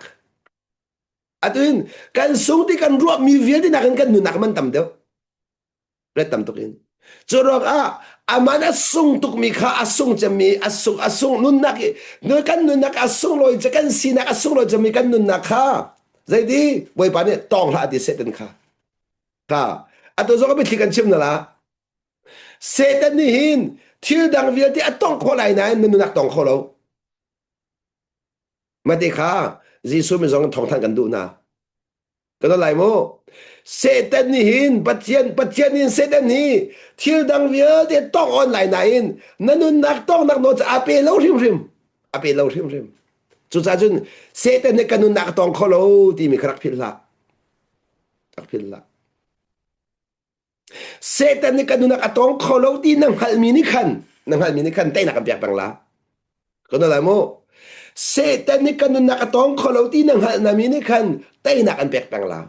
Atu in kan sung ti kan ruahmi vialte nakin kan nunnak man tam deuh. Let tam tuk in. Cu ruangah aman a sung tukmi kha a sung cemmi a sung a sung nunnak i kan nunnak a sunglawi ce kan sinak a sunglawi cemmi kan nunnak kha zeiti Bawipa nih tawng hlah ti Satan kha. Kha atu zong a mitthli kan chim na la. Satan nih hin thil dang vialte a tong khawh lai nain na nunnak tong kho lo. Mate kha Jesuh mi zong thawngthanh kan duh hna. Kan lai mu. Satan nih hin Pathian Pathian nih Satan hi thil dang vialte tong on lai nain na nunnak tongnak nawl cu a pe lo hrimhrim. A pe lo hrimhrim. Cucaah cun Satan nih kan nunnak a tong kho lo timi kha rak philh hlah. Rak philh hlah. Satan nih kan nunnak a tawng kho lo ti na hngalhmi nih khan na hngalhmi nih khan teinak kan pek peng la. Kan lai mu. Satan nih kan nunnak a tawng kho lo ti na hngalhmi nih khan teinak an pek peng la.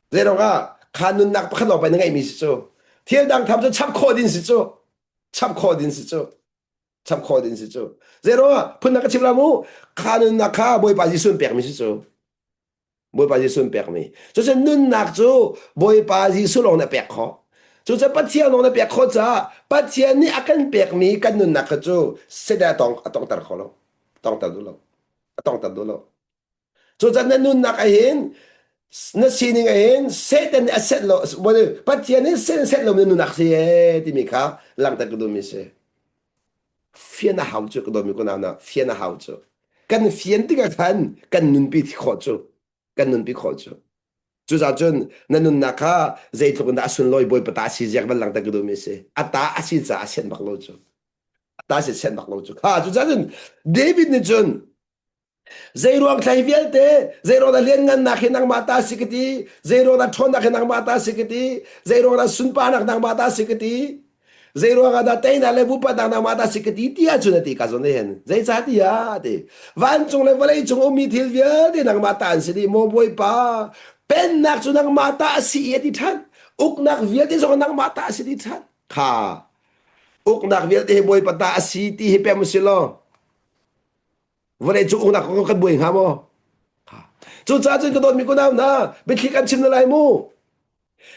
Zeirong ah kha nunnak pakhat lawng pa na ngeihmi si cu. Thil dang tham cu chap khawh din si cu. Chap khawh din si cu. Chap khawh din si cu. Zeirong ah phunnak ka chim la mu. Kha nunnak kha Bawipa Jesuh pekmi si cu. Bawipa Jesuh in pekmi. Cucu nunnak cu Bawipa Jesuh lawng nih a pek khawh. Cucu Pathian lawng nih a pek khawh caah Pathian nih a kan pekmi kan nunnak kha cu Satan a tong a tongter kho lo. Tongter duh lo. A tongter duh lo. Cucaah na nunnak ahhin na sining ahhin Satan nih a set lo Pathian nih Satan set lo na nunnak si ee timi kha langhter ka duhmi si. Fian a hau cu ka dawtmi kunau na fian a hau cu. Kan fian tikah khan kan nunpi khawh cu. Kan nunpi khawh cu. Cucaah cun na nunnak kha zeitluk in dah a sunlawi Bawipa ta a si ziak van langhter ka duhmi si. A ta a si caah a sian bak lo cu. A ta si sian bak lo cu. Kha cucaah cun David nih cun Zeiruang thlai vialte, zeiruang dah lianngannak hi nangmah ta si ka ti, zeiruang dah ṭhawnnak hi nangmah ta si ka ti, zeiruang dah sunparnak nangmah ta si ka ti, zeiruang ah dah teinak le upatnak nangmah ta si ka ti ti ahcun a ti ka zawn hin. Zeicahtiah ti vancung le vawlei cung ummi thil vialte nangmah ta an si dih maw Bawipa pennak cu nangmah ta a si i a ti ṭhan uknak vialte zong nangmah ta a si ti ṭhan kha uknak vialte hi Bawipa ta a si ti hi pem si law Vawlei cung uknak kong kan buai hnga maw? Cucaah cun ka dawtmi kunau hna, biathli kan chim na lai mu.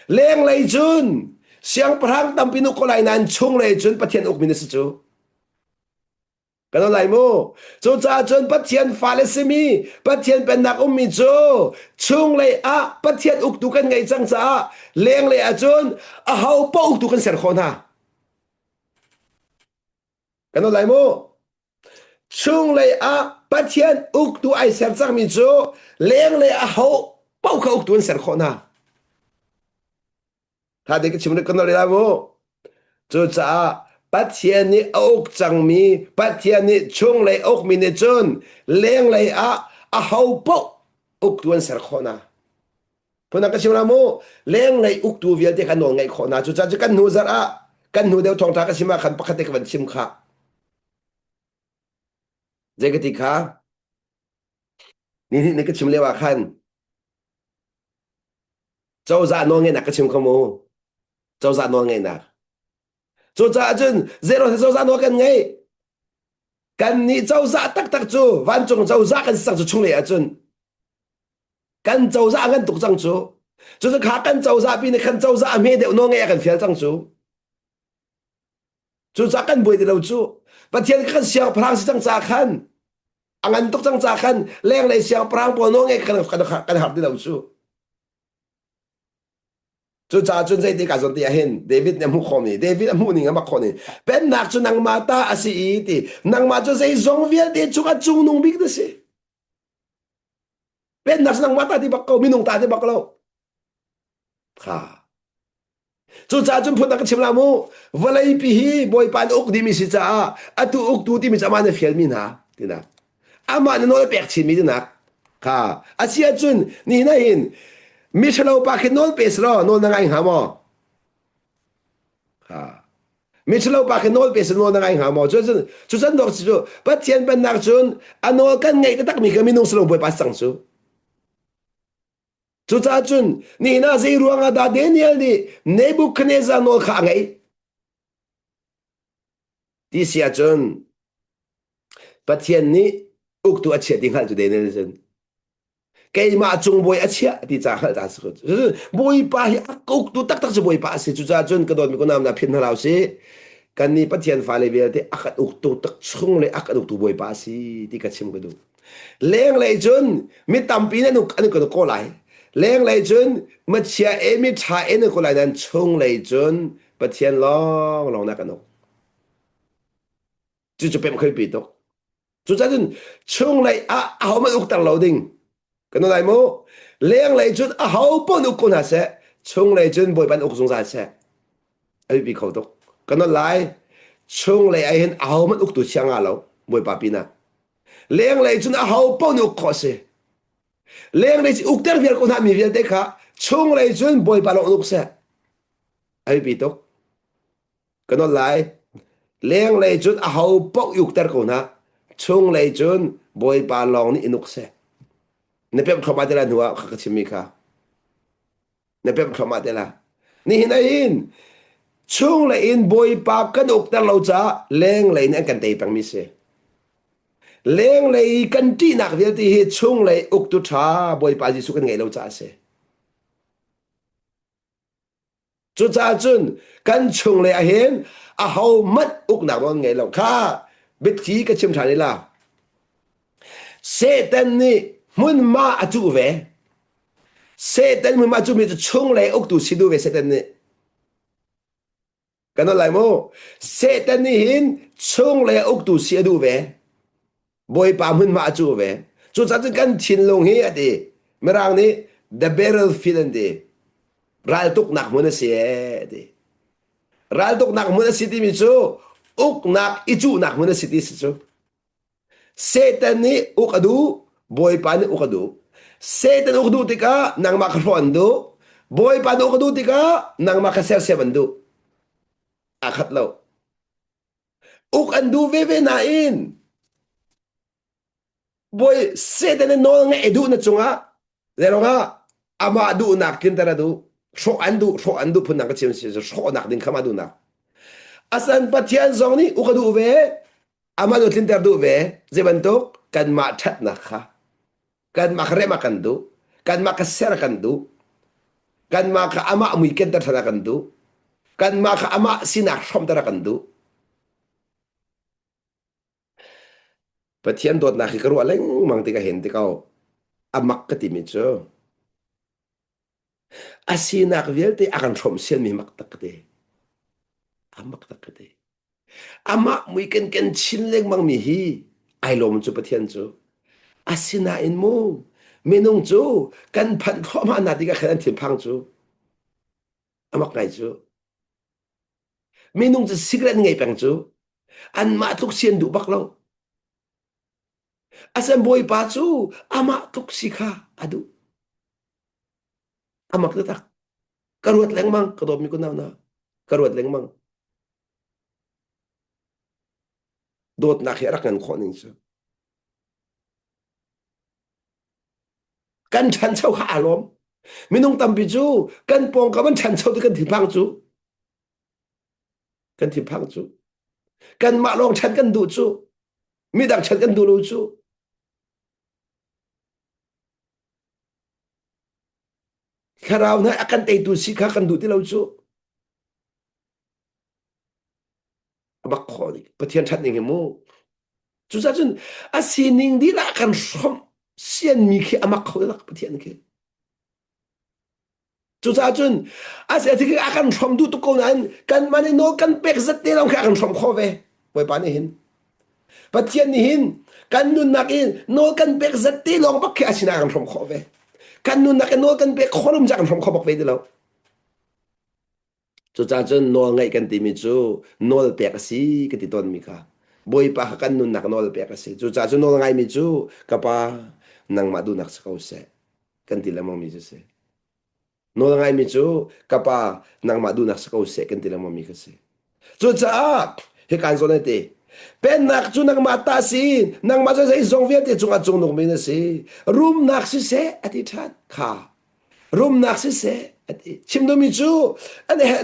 Lenglei cun siangpahrang tampi nu ko lai nain chunglei cun Pathian ukmi na si cu. Kan lai mu. Cucaah cun Pathian fale simi, Pathian pennak ummi cu chunglei ah Pathian uktu kan ngei cang caah lenglei ah cun aho paoh uktu kan ser khawh hna. Kan lai mu. Chunglei ah Pathian uktu ai ser cangmi cu lenglei ah ho paoh kha uktu an ser khawh hna. Tha te ka chim rih kan lai mu. Cucaah Pathian nih a uk cangmi, Pathian nih chunglei a ukmi nih cun lenglei ah a ho paoh uktu an ser khawh hna. Phundang ka chim la mu, lenglei uktu vialte kha nawl ngeih khawh hna. Cucaah cu kan hnu zarh ah kan hnu deuh thawngṭha ka chim ah khan pakhat te ka van chim kha. Zei ka ti kha? Ni hnih ni ka chim lio ah khan cozah nawlngeihnak ka chim kho mu. Cozah nawlngeihnak. Cucaah cun zero cozah nawl kan ngei. Kan nih cozah taktak cu vancung cozah kan si cang cu chunglei ahcun kan cozah ngan tuk cang cu. Cucu kha kan cozah pi nih khan cozah a hme deuh nawl ngeih a kan fial cang cu. Cucaah kan buai ti lo cu. Pathian kan siangpahrang si cang ca khan a ngan tuk cang ca khan lenglei siangpahrang pawl nawl ngeih kan kan har ti lo cu. Cucaah cun zeitik ah zawn ti ah hin David nih a hmuh khawhmi David a hmuh ning a mak khawh ning pennak cu nangmah ta a si i ti nangmah cu zeizong vialte cungah cungnung bik na si. Pennak cu nangmah ta ti bak ko minung ta ti bak lo. Kha Cucaah cun phun ka chim la mu vawleipi hi Bawipa nih uk dimi si caah atu uktu timi cu amah nih fialmi hna tinak amah nih nawl a pek chinmi tinak kha a si ahcun nihin ah hin miṭhalo pa khi nawl pe selaw nawl na ngai hnga maw? Kha. Miṭhalo pa khi nawl pe seh nawl na ngai hnga maw? Cu cu can dawk cu Pathian pennak cun a nawl kan ngaih taktakmi kha minung si lo Bawipa cang cu. Cucaah cun nihin ah zei ruangah dah Daniel nih Nebuchadnezzar nawl kha a ngaih? Ti si ahcun Pathian nih uktu a chiah ti hngalh cu Daniel nih cun keimah cung bawi a chiah ti ca hngalh ta si Bawipa hi a uktu taktak cu Bawipa a si. Cucaah cun ka dawtmi kunam na philh hna hlah usih. Kan nih Pathian fale vialte a kan uktu tak chung le a kan uktu Bawipa a si ti ka chim ka duh. Lenglei cun mi tampi nan uk an kan ko lai. Lenglei cun machia e mi ṭha e nan ko lai nan chunglei cun Pathian lawng lawng na kan uk. Cucu pemh khoi pi tuk. Cucaah cun chunglei ah ahohmanh ukter lo ding. Kan lai mu. Lenglei cun aho paoh uk ko hna seh. Chunglei cun Bawipa uk zungzal seh. A biapi kho tuk. Kan lai. Chunglei ah hin ahohmanh uktu chia nga lo. Bawipa pinah. Lenglei cun aho paoh nih uk khawh a si. Lenglei cu ukter vial ko hna mi vialte kha chunglei cun Bawipa lawng uk seh. A biapi tuk. Ka nawl lai. Lenglei cun aho paoh i ukter ko hna. Chunglei cun Bawipa lawng nih in uk seh. Na pemh thluahmah te lai hnu ah ka chimmi kha. Na pemh thluahmah te la. Nihin ah chunglei in Bawipa kan ukter lo caah lenglei nih an kan tei pengmi si. Lenglei kan ṭihnak vialte hi chunglei uktu ṭha Bawipa Jesuh kan ngeih lo caah a si. Cucaah cun kan chunglei ah hin ahohmanh uknak nawl ngei lo kha biathli ka chim ṭhan la. Satan nih hmunhma a cuh ve. Satan hmunhma a cuhmi cu chunglei uktu si duh ve Satan nih. Kan lai mu. Satan nih hin chunglei uktu si a duh ve. Bawipa hmunhma a cuh ve. Cucaah cun kan thinlung hi a ti. Mirang nih the battlefield an ti. Raltuknak hmun a si ee a ti. Raltuknak hmun a si timi cu uknak i cuhnak hmun a si ti si cu. Satan nih uk a duh, Bawipa nih uk a duh. Satan uk duh tikah nangmah kha hrawh an duh. Bawipa nih uk a duh tikah nangmah kha sersiam an duh. Aa khat lo. Uk an duh veve nain Bawi Satan nih nawl ngeih duh na cungah zeirongah amah duhnak tlinter a duh. Hrawh an duh, hrawh an duh phunnak ka chim si hrawhnak ding kha mah duhnak. Asan Pathian zong nih uk a duh ve, amah nu tlinter duh ve. Zei bantuk kanmah ṭhatnak kha kanmah kha rem a kan duh, kanmah kha ser a kan duh, kanmah kha amah mui kenter ṭhan a kan duh, kanmah kha amah sinak hrawmter a kan duh. Pathian dawtnak hi ka ruah lengmang tikah hin ti ko a mak ka timi cu a sinak vialte a kan hrawmh sianmi mak tak ka ti. A mak tak ka ti. Amah mui kan ken chin lengmang mi hi ai lawm cu Pathian cu. Asinain mu minung cu kan phanh thluahmah hna tikah khan an thinphang cu. A mak ngai cu. Minung cu cigarette ngei peng cu anmah tluk si an duh bak lo. Asan Bawipa cu amah tluk si kha a duh. A mak taktak. Ka ruat lengmang, ka dawtmi kunau na. Ka ruat lengmang. Dawtnak hi a rak ngan khawh ning cu. Kan ṭhancho kha aa lawm. Minung tampi cu kan pawngkam an ṭhancho ti kan thinphang cu. Kan thinphang cu. Kanmah lawng ṭhan kan duh cu. Midang ṭhan kan duh lo cu. Thlarau hna a kan teitu si kha kan duh ti lo cu. A bak khawh ning. Pathian ṭhat ning hi mu. Cucaah cun a sining dilah kan hrawmh sianmi khi a mak kho tak Pathian khi. Cucaah cun a si a kan hrawmh duh tuk ko nain kanmah nih nawl kan pek zat te lawng khi a kan hrawmh khawh ve. Bawipa nih hin. Pathian nih hin kan nunnak in nawl kan pek zat te lawng bak khi a sinah a kan hrawmh khawh ve. Kan nunnak in nawl kan pek khawh lo mi kan hrawmh khawh bak ve ti lo. Cucaah cun nawl ngaih kan timi cu nawl pek a si ka ti tawnmi kha. Bawipa kha kan nunnak nawl pek a si. Cucaah cu nawl ngaimi cu ka pa nangmah duhnak si ko seh kan ti lengmangmi cu si. Nawl ngaimi cu ka pa nangmah duhnak si ko seh kan ti lengmangmi kha si. Cucaah hikan zawn an ti. Pennak cu nangmah ta si, nangmah cu zeizong vialte cungah cungnung mi na si. Rumnak siseh a ti ṭhan. Kha. Rumnak siseh a ti. Chim duhmi cu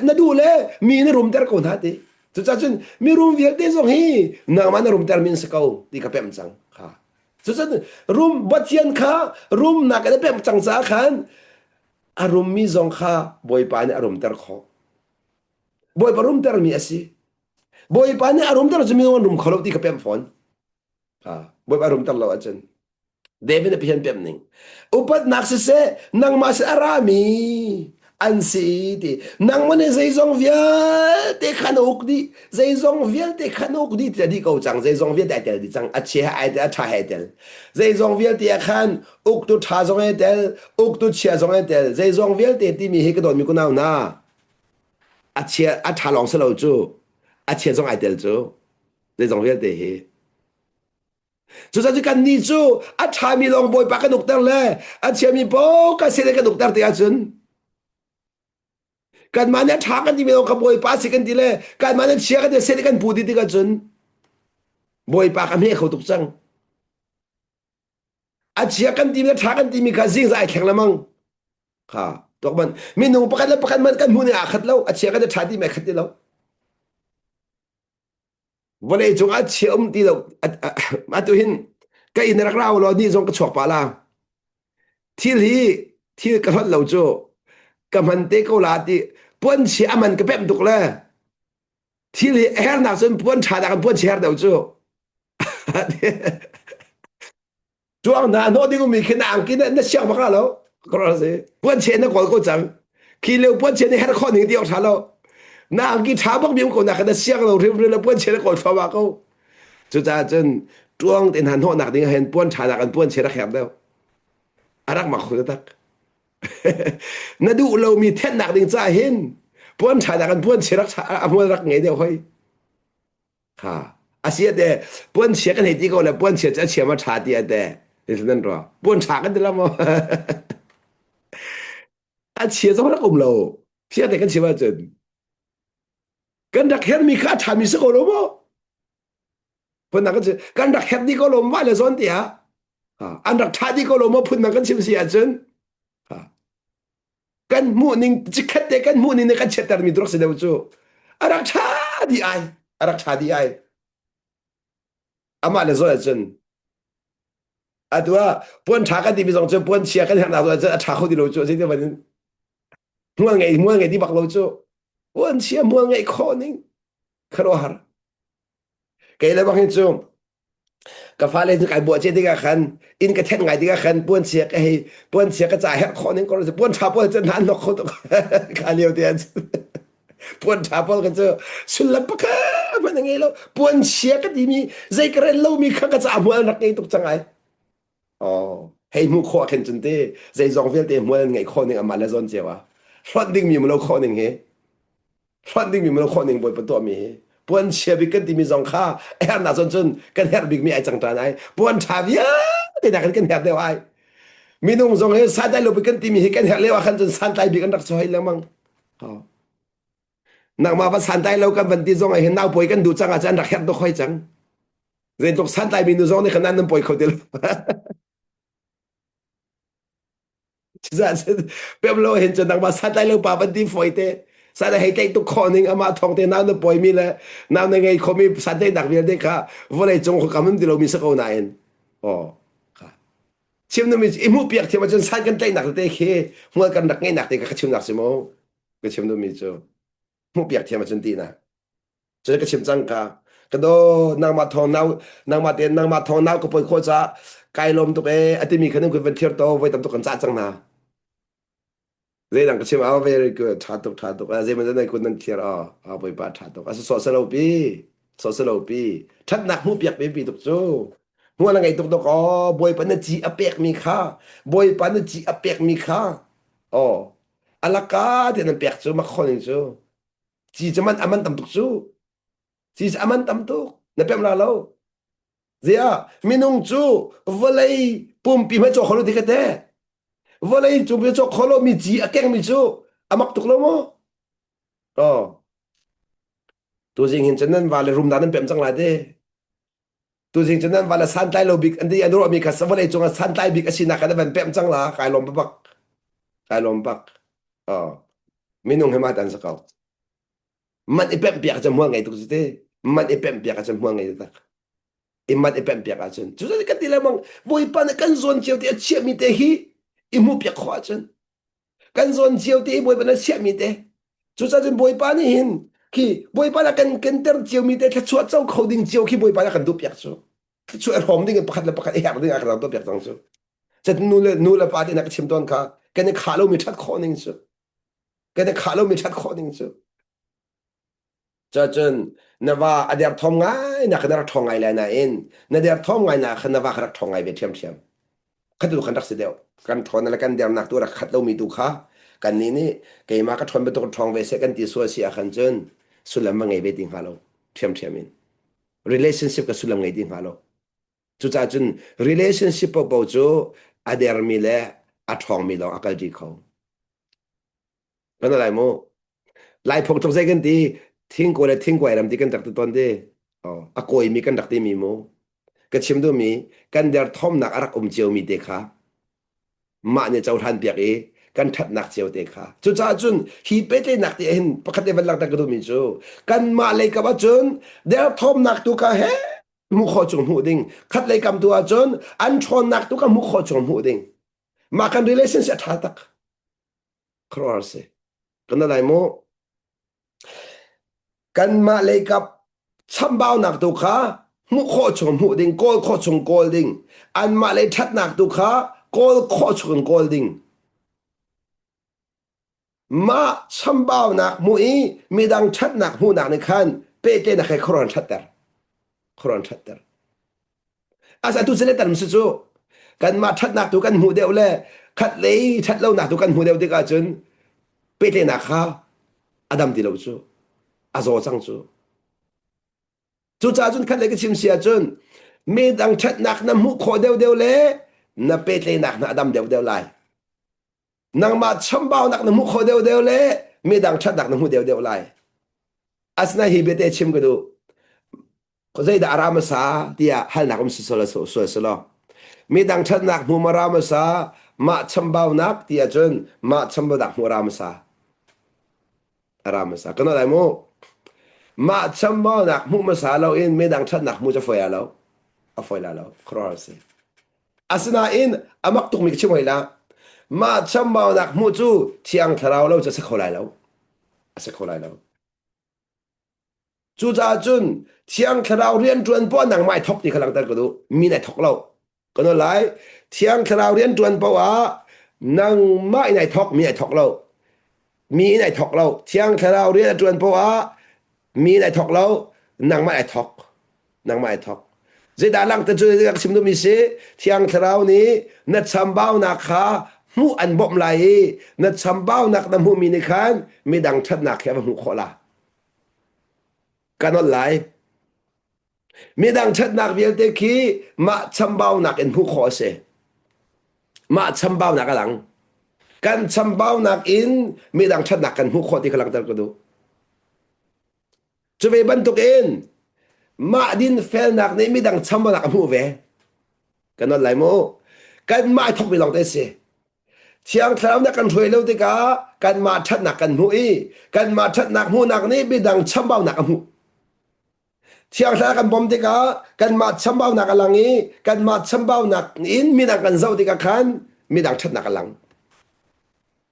na duh le mi na rumter ko hna ti. Cucaah cun mirum vialte zong hi nangmah na rumter mi an si ko ti ka pemh cang. Kha. Cucun rum Pathian kha rumnak in a pemh cang caah khan a rummi zong kha Bawipa nih a rumter khawh. Bawipa rumtermi a si. Bawipa nih a rumter cu minung an rum kho lo ti ka pemh fawn. Bawipa rumter lo ahcun David a Pathian pemh ning. Upatnak siseh nangmah sin a rami an si ti. Nangmah nih zeizong vialte kha na uk dih. Zeizong vialte kha na uk dih ti a dih ko cang. Zeizong vialte ai tel dih cang. A chia he ai tel, a ṭha he ai tel. Zeizong vialte ah khan uktu ṭha zong ai tel, uktu chia zong ai tel. Zeizong vialte timi hi ka dawtmi kunau hna. A chia a ṭha lawng si lo cu. A chia zong ai tel cu. Zeizong vialte hi. Cucaah kannih cu a ṭhami lawng Bawipa kan ukter le a chiami paoh kan sin kan ukter ti ahcun kanmah nih a ṭha kan timi lawng kha Bawipa si kan ti le kanmah nih chia kan ti sin kan pu ti tik ahcun Bawipa ka hme kho tuk cang. A chia kan timi le ṭha kan timi kha zingza ai thleng lemang. Kha tuak man minung pakhat le pakhat man kan hmuh ning aa khat lo a chia kan ti ṭha ti mai khat ti lo. Vawlei cungah chia um ti lo atu hin ka inn rak rau law ni zong ka chuak pah la thil hi thil ka hlonh lo cu ka hman te ko la ti puan chia aman ka pemh tuk le thil hi a hernak cun puan ṭha nak in puan chia her deuh cu Tuang hna hnawh ding ummi khi na angki na, na siang bak lo. Si. Puan che na kawl ko cang. Khi leo puan che na her khawh ning ti awk tha lo. Na angki tha bak mi um ko na kha na siang lo rim rim le puan che na kawl thluahmah ko. Cucaah cun tuang te hna hnawh nak ding ah hin puan tha nak in puan che rak her deuh. A rak mak khu tak. na duh lomi thennak ding ca hin puan tha nak in puan che rak a hmual rak ngei deuh hoi. Kha a si te puan chia kan hei ti ko le puan chia cu a chia ma ṭha ti a te nan ruah puan ṭha kan ti lo maw a chia zong rak um lo chia te kan chim ahcun kan rak hermi kha a ṭhami si ko lo maw phun kan chim kan rak her dih ko lo mah le zawn tiah an rak ṭha dih ko lo maw phun kan chim si ahcun kan hmuh ning cikhat te kan hmuh ning nih kan chiatter mi rak si deuh cu a rak ṭha dih ai a rak ṭha dih ai amah le zawi cun atu ah puan ṭha kan timi zong cu puan chia kan herhnak zawi cun a ṭha kho ti lo cu zei ti ban hmual ngei hmual ngei ti bak lo cu puan chia hmual ngeih khawh ning khuaruahhar Kei le bang hin cu ka fale cu kai buah cia tikah khan inn ka thenh ngai tikah khan puan chia ka hei puan chia ka ca herh khawh ning ko puan ṭha pawl cu hna nok kho tuk kha lio te an puan ṭha pawl ka cu sullam pakhat hmanh a ngei lo puan chia ka timi zei ka rel lomi kha ka ca hmual rak ngei tuk cang ai Oh, hei hmuh khawh khin cun te zeizong vialte hmual an ngeih khawh ning amah le zawn cio ah hlonh dingmi um lo khawh ning hi hlonh dingmi um lo khawh ning Bawipa tuahmi hi puan chia bik kan timi zong kha a herhnak zawn cun kan herh bikmi ai cang ṭan ai puan ṭha vialte nakin kan herh deuh ai minung zong hi santlai lo bik kan timi hi kan herh lio ah khan cun santlai bik an rak chuah lengmang oh. nangmah va santlai lo kan van ti zong ah hin nau pawi kan duh cang ah cun an rak herh tuk hoi cang Zeitluk santlaimi nu zong nih khan nan pawi kho ti lo. Pem lo hin cu nangmah santlai lo pa van ti fawi te. San hei tlaih tuk khawh ning amah thawng te nau na pawimi le nau na ngei khomi santlaihnak vialte kha vawlei cung kam um ti lomi si ko nain. Oh. Chim numi i hmuh piak thiam ahcun san kan tlaihnak tete khi hmual kan rak ngeihnak te kha ka chimnak si mu. Ka chim duhmi cu hmuh piak thiam ahcun ti na. Cun ka chim cang ka ka do nangmah thawng nau nangmah tein nangmah thawng nau ka poi khawh caah kai lawm tuk ee a timi kha nan kun van thir to voi tam tuk kan cah cang hna. Zeidang ka chim ah very good tha tuk tha tuk zei man nan kun nan thir ah ah bawipa tha tuk a sawh selo pi sawh selo pi thatnak hmuh piak pi tuk cu hmual a ngei tuk tuk aw bawipa na ci a pek mi kha bawipa na ci a pek mi kha aw alaka te nan pek cu mak khon in cu Ci cu man a man tam tuk cu. Ci cu a man tam tuk. Na pemh la lo. Ziah minung cu vawlei pumpi hmai cawk kho lo ti ka te. Vawlei cung pi cawk kho lo mi ci a keng mi cu a mak tuk lo maw? Oh. Tuzing hin cun nan va le rumnak nan pem cang lai te. Tuzing cun nan va le santlai lo bik an ti an ruahmi kha vawlei cungah santlai bik a sinak kha nan van pem cang la. Kai lawm bak. Kai lawm bak. Oh. Minung he ma tan sa ko. Man i pemh piak cu hmual ngei tuk si te. Man i pemh piak ahcun hmual ngei tak. I man i pemh piak ahcun. Cu kan ti lengmang Bawipa nih kan zawn cio te a chiahmi te hi i hmuh piak khawh ahcun kan zawn cio te i Bawipa nih a chiahmi te. Cucaah cun Bawipa nih hin khi Bawipa nih kan kenter ciomi te thluachuah co kho ding cio khi Bawipa nih a kan duh piak cu. Thluachuah i hrawm ding in pakhat le pakhat i herh ding a kan tuah piak cang cu. Cat nu le nu le pa te na ka chim tawn kha kan i khah lomi ṭhat khawh ning cu. Kan i khah lomi ṭhat khawh ning cu. Cun na va a derthawm ngai nak na rak ṭhawng ngai lai nain na derthawm ngai nak khan na va kha rak ṭhawng ngai ve ṭhiamṭhiam. Khatu khan rak si deuh. Kan ṭhawn le kan dernak tu rak khat lomi tu kha kannih nih keimah ka ṭhawn bantuk ṭhawng ve seh kan ti sual si ahkhan cun sullam va ngei ve ti hnga lo ṭhiamṭhiam in. Relationship ka sullam ngei ti hnga lo. Cucaah cun relationship paohpaoh cu a dermi le a ṭhawngmi lawng a kalṭi kho. Kan lai mu. Lai phung tluk zei kan ti thingkuai le thingkuai ram ti kan rak ti tawn ti. Oh, a kawimi kan rak timi mu. Ka chim duhmi kan derthawmnak a rak um ciomi te kha mah nih cohlan piak i kan ṭhatnak cio te kha. Cucaah cun hi pehtlaihnak te hin pakhat te van langhter ka duhmi cu kanmah lei kam ahcun derthawmnak tu kha he hmuh khawh chung hmuh ding. Khat lei kam tu ahcun an ṭhawnnak tu kha hmuh khawh chung hmuh ding. Mah kan relationship a ṭha tak. Khuaruahhar si. Kan lai mu. Kanmah leikap chambaunak tu kha hmuh khawh chung hmuh ding, kawl khawh chung kawl ding. Anmah lei ṭhatnak tu kha kawl khawh chung in kawl ding. Mah chambaunak hmuh i midang ṭhatnak hmuhnak nih khan pehtlaihnak he khuaruahhar ṭhatter. Khuaruahhar ṭhatter. Asa tu sile tan si cu kanmah ṭhatnak tu kan hmuh deuh le khat lei ṭhat lonak tu kan hmuh deuh tikah cun pehtlaihnak kha a dam ti lo cu a zaw cang cu. Cucaah cun khat lei ka chim si ahcun midang ṭhatnak na hmuh khawh deuhdeuh le na pehtlaihnak hna a dam deuhdeuh lai. Nangmah chambaunak na hmuh khawh deuhdeuh le midang ṭhatnak na hmuh deuhdeuh lai. Asinain hi biate chim ka duh. Zeidah a ra hmasa tiah halnak um si sual sual selaw. Midang ṭhatnak hmu ma ra hmasa, mah chambaunak ti ahcun mah chambaunak hmu a ra hmasa. A ra hmasa. Kan lai mu. Mah chambaunak hmuh hmasa loin midang ṭhatnak hmu cu a fawi lo. A fawi la lo. Khuaruahhar a si. Asinain a mak tukmi ka chim hoi la. Mah chambaunak hmuh cu thiang thlarau lo cu a si kho lai lo. A si kho lai lo. Cucaah cun Thiang Thlarau rianṭuan poah nangmah ai thawk ti kha langhter ka duh. Mi nai thawk lo. Ka nawl lai. Thiang Thlarau rianṭuan poah ah nangmah in ai thawk, mi ai thawk lo. Mi in ai thawk lo. Thiang Thlarau rian a ṭuan poah ah mi in ai thawk lo, nangmah ai thawk. Nangmah ai thawk. Zeidah langhter cu ka chim duhmi si Thiang Thlarau nih na chambaunak kha hmuh an bawmh lai i na chambaunak na hmuhmi nih khan midang ṭhatnak he a va hmuh khawh la. Ka nolh lai. Midang ṭhatnak vialte khi mah chambaunak in hmuh khawh a si. Mah chambaunak a lang. Kan chambaunak in midang ṭhatnak kan hmuh khawh ti kha langhter ka duh. Cu ve bantukin mah dinfelnak nih midang chambaunak a hmuh ve. Ka nolh lai mu. Kanmah i thawkmi lawng te a si. Thiang Thlarau nih a kan hruai lo tikah kanmah ṭhatnak kan hmuh i kanmah ṭhatnak hmuhnak nih midang chambaunak a hmuh. Thiang Thlarau kan bawmh tikah kanmah chambaunak a lang i kanmah chambaunak in midang kan zoh tikah khan midang ṭhatnak a lang.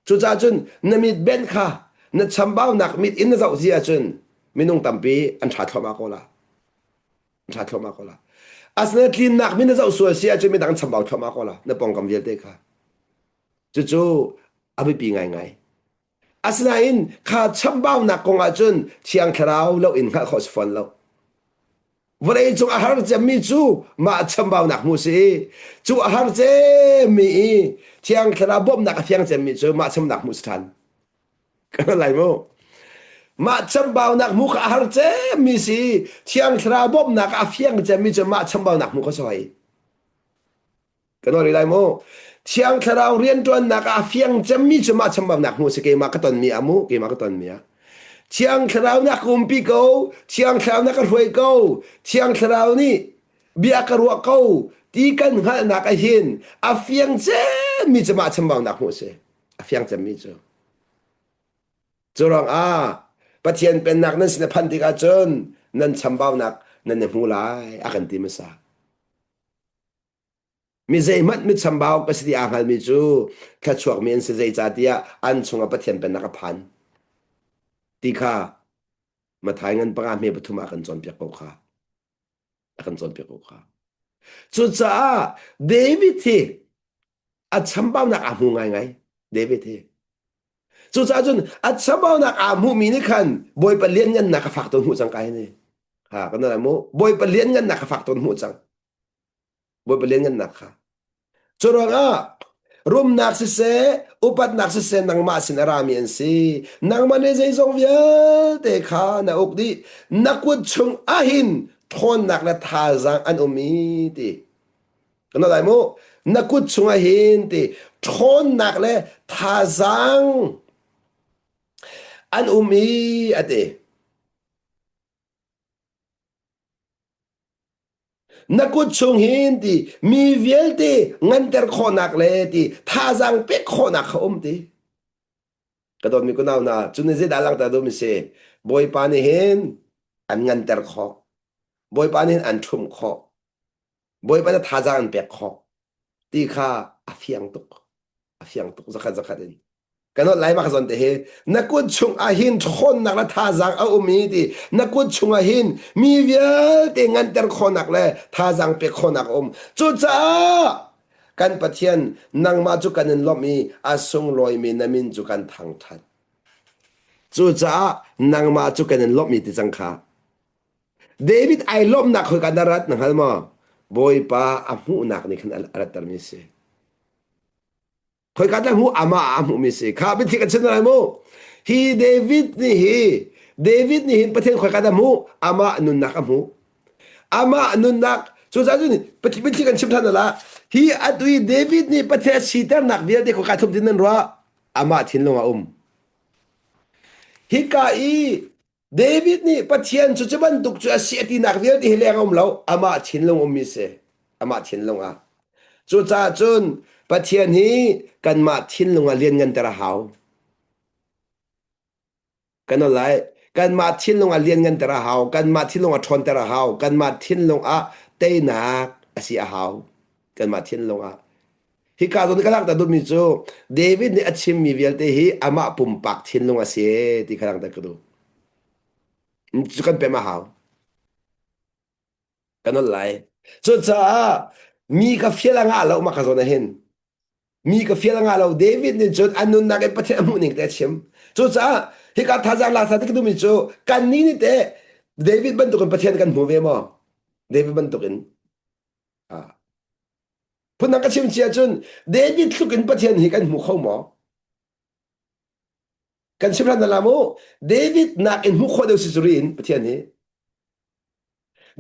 Cucaah cun na mit benh kha na chambaunak mit in na zoh si ahcun minung tampi an ṭha thluahmah ko la. Ṭha thluahmah ko la. Asinain tlinnak min na zoh sual si ahcun midang chambau thluahmah ko la na pawngkam vialte kha. Cucu a biapi ngaingai. Asinain kha chambaunak kong ahcun Thiang Thlarau lo in hngalh khawh si fawn lo. Vawlei cung a har cemmi cu mah chambaunak hmu si i cu a har cemmi i Thiang Thlarau bawmhnak a fiang cemmi cu mah chamnak hmu si ṭhan. Kan lai mu. Mah chambaunak hmu kha a har cemmi si Thiang Thlarau bawmhnak a fiang cemmi cu mah chambaunak hmu kha si hoi. Kan rih lai mu. Thiang Thlarau rianṭuannak ah a fiang cemmi cu mah chambaunak hmu si keimah ka tonmi ah mu keimah ka tonmi ah. Thiang Thlarau nih a ka umpi ko, Thiang Thlarau nih a ka hruai ko, Thiang Thlarau nih bia ka ruah ko ti kan hngalhnak ahhin a fiang cemmi cu mah chambaunak hmuh a si. A fiang cemmi cu. Cu ruangah Pathian pennak nan sin a phanh tikah cun nan chambaunak nan i hmu lai a kan ti hmasa. Mi zeihmanh mi chambau ka si ti aa hngalmi cu thluachuakmi an si zeicahtiah an chungah Pathian pennak a phan ti kha Matthai ngan panga hme pathum ah a kan cawnpiak ko kha. A kan cawnpiak ko kha. Cucaah David hi a chambaunak aa hmu ngaingai. David hi. Cucaah cun a chambaunak aa hmuhmi nih khan Bawipa lianngannak a fak tawn hmuh cang kai ni. Ha kan lai mu. Bawipa lianngannak a fak tawn hmuh cang. Bawipa lianngannak kha. Cu ruangah rumnak siseh, upatnak siseh nangmah sin a rami an si. Nangmah nih zeizong vialte kha na uk dih. Na kut chung ahhin ṭhawnnak le thazaang an um i ti. Kan lai mu. Na kut chung ahhin ti ṭhawnnak le thazaang an um i a ti. Na kut chung hin ti mi vialte nganter khawhnak le ti thazaang pek khawhnak kha um ti. Ka dawtmi kunau hna, cu nih zeidah langhter duhmi si? Bawipa nih hin an nganter khawh. Bawipa nih hin an ṭhumh khawh. Bawipa nih thazaang an pek khawh ti kha a fiang tuk. A fiang tuk zakhat zakhat in. Kan holh lai mak zawn te hi na kut chung ah hin ṭhawnnak le thazaang a um i ti na kut chung ah hin mi vialte nganter khawhnak le thazaang pek khawhnak a um. Cucaah kan Pathian nangmah cu kan in lawmh i a sunglawimi na min cu kan thangṭhat. Cucaah nangmah cu kan in lawmh i ti cang kha. David ai lawmhnak khoika na rat na hngal maw? Bawipa a hmuhnak nih khan a rattermi a si. Khoika dah hmuh amah ah a hmuhmi si. Kha biathli kan chim lai mu. Hi David nih hi David nih hin Pathian khoika dah hmuh? Amah nunnak a hmuh. Amah nunnak cucaah cun biathli kan chim than la. Hi atu i David nih Pathian siternak vialte khoika thum tin nan ruah? Amah thinlung a um. Hika i David nih Pathian cu cu bantuk cu a si a tinak vialte hi leng a um lo. Amah thinlung ummi si. Amah thinlung ah. Cucaah cun Pathian hi kanmah thinlung ah liannganter a hau. Kan lai. Kanmah thinlung ah liannganter a hau. Kanmah thinlung ah ṭhawnter a hau. Kanmah thinlung ah teinak a si a hau. Kanmah thinlung ah. Hika zawn ka langhter duhmi cu David nih a chimmi vialte hi amah pumpak thinlung a si ti kha langhter ka duh. Cu kan pem a hau. Kan ol lai. Cucaah mi ka fial a ngah lo mah ka zawn ah hin. Mi ka fial a ngah lo. David nih cun a nunnak in Pathian a hmuh ning te a chim. Cucaah hika thazaang lak sa ti ka duhmi cu kannih nih teh David bantukin Pathian kan hmu ve maw? David bantukin. Ah. Phundang ka chim cia cun David tluk in Pathian hi kan hmu kho maw? Kan chim hlan la mu. David nak in hmuh khawh deuh si cu in Pathian hi.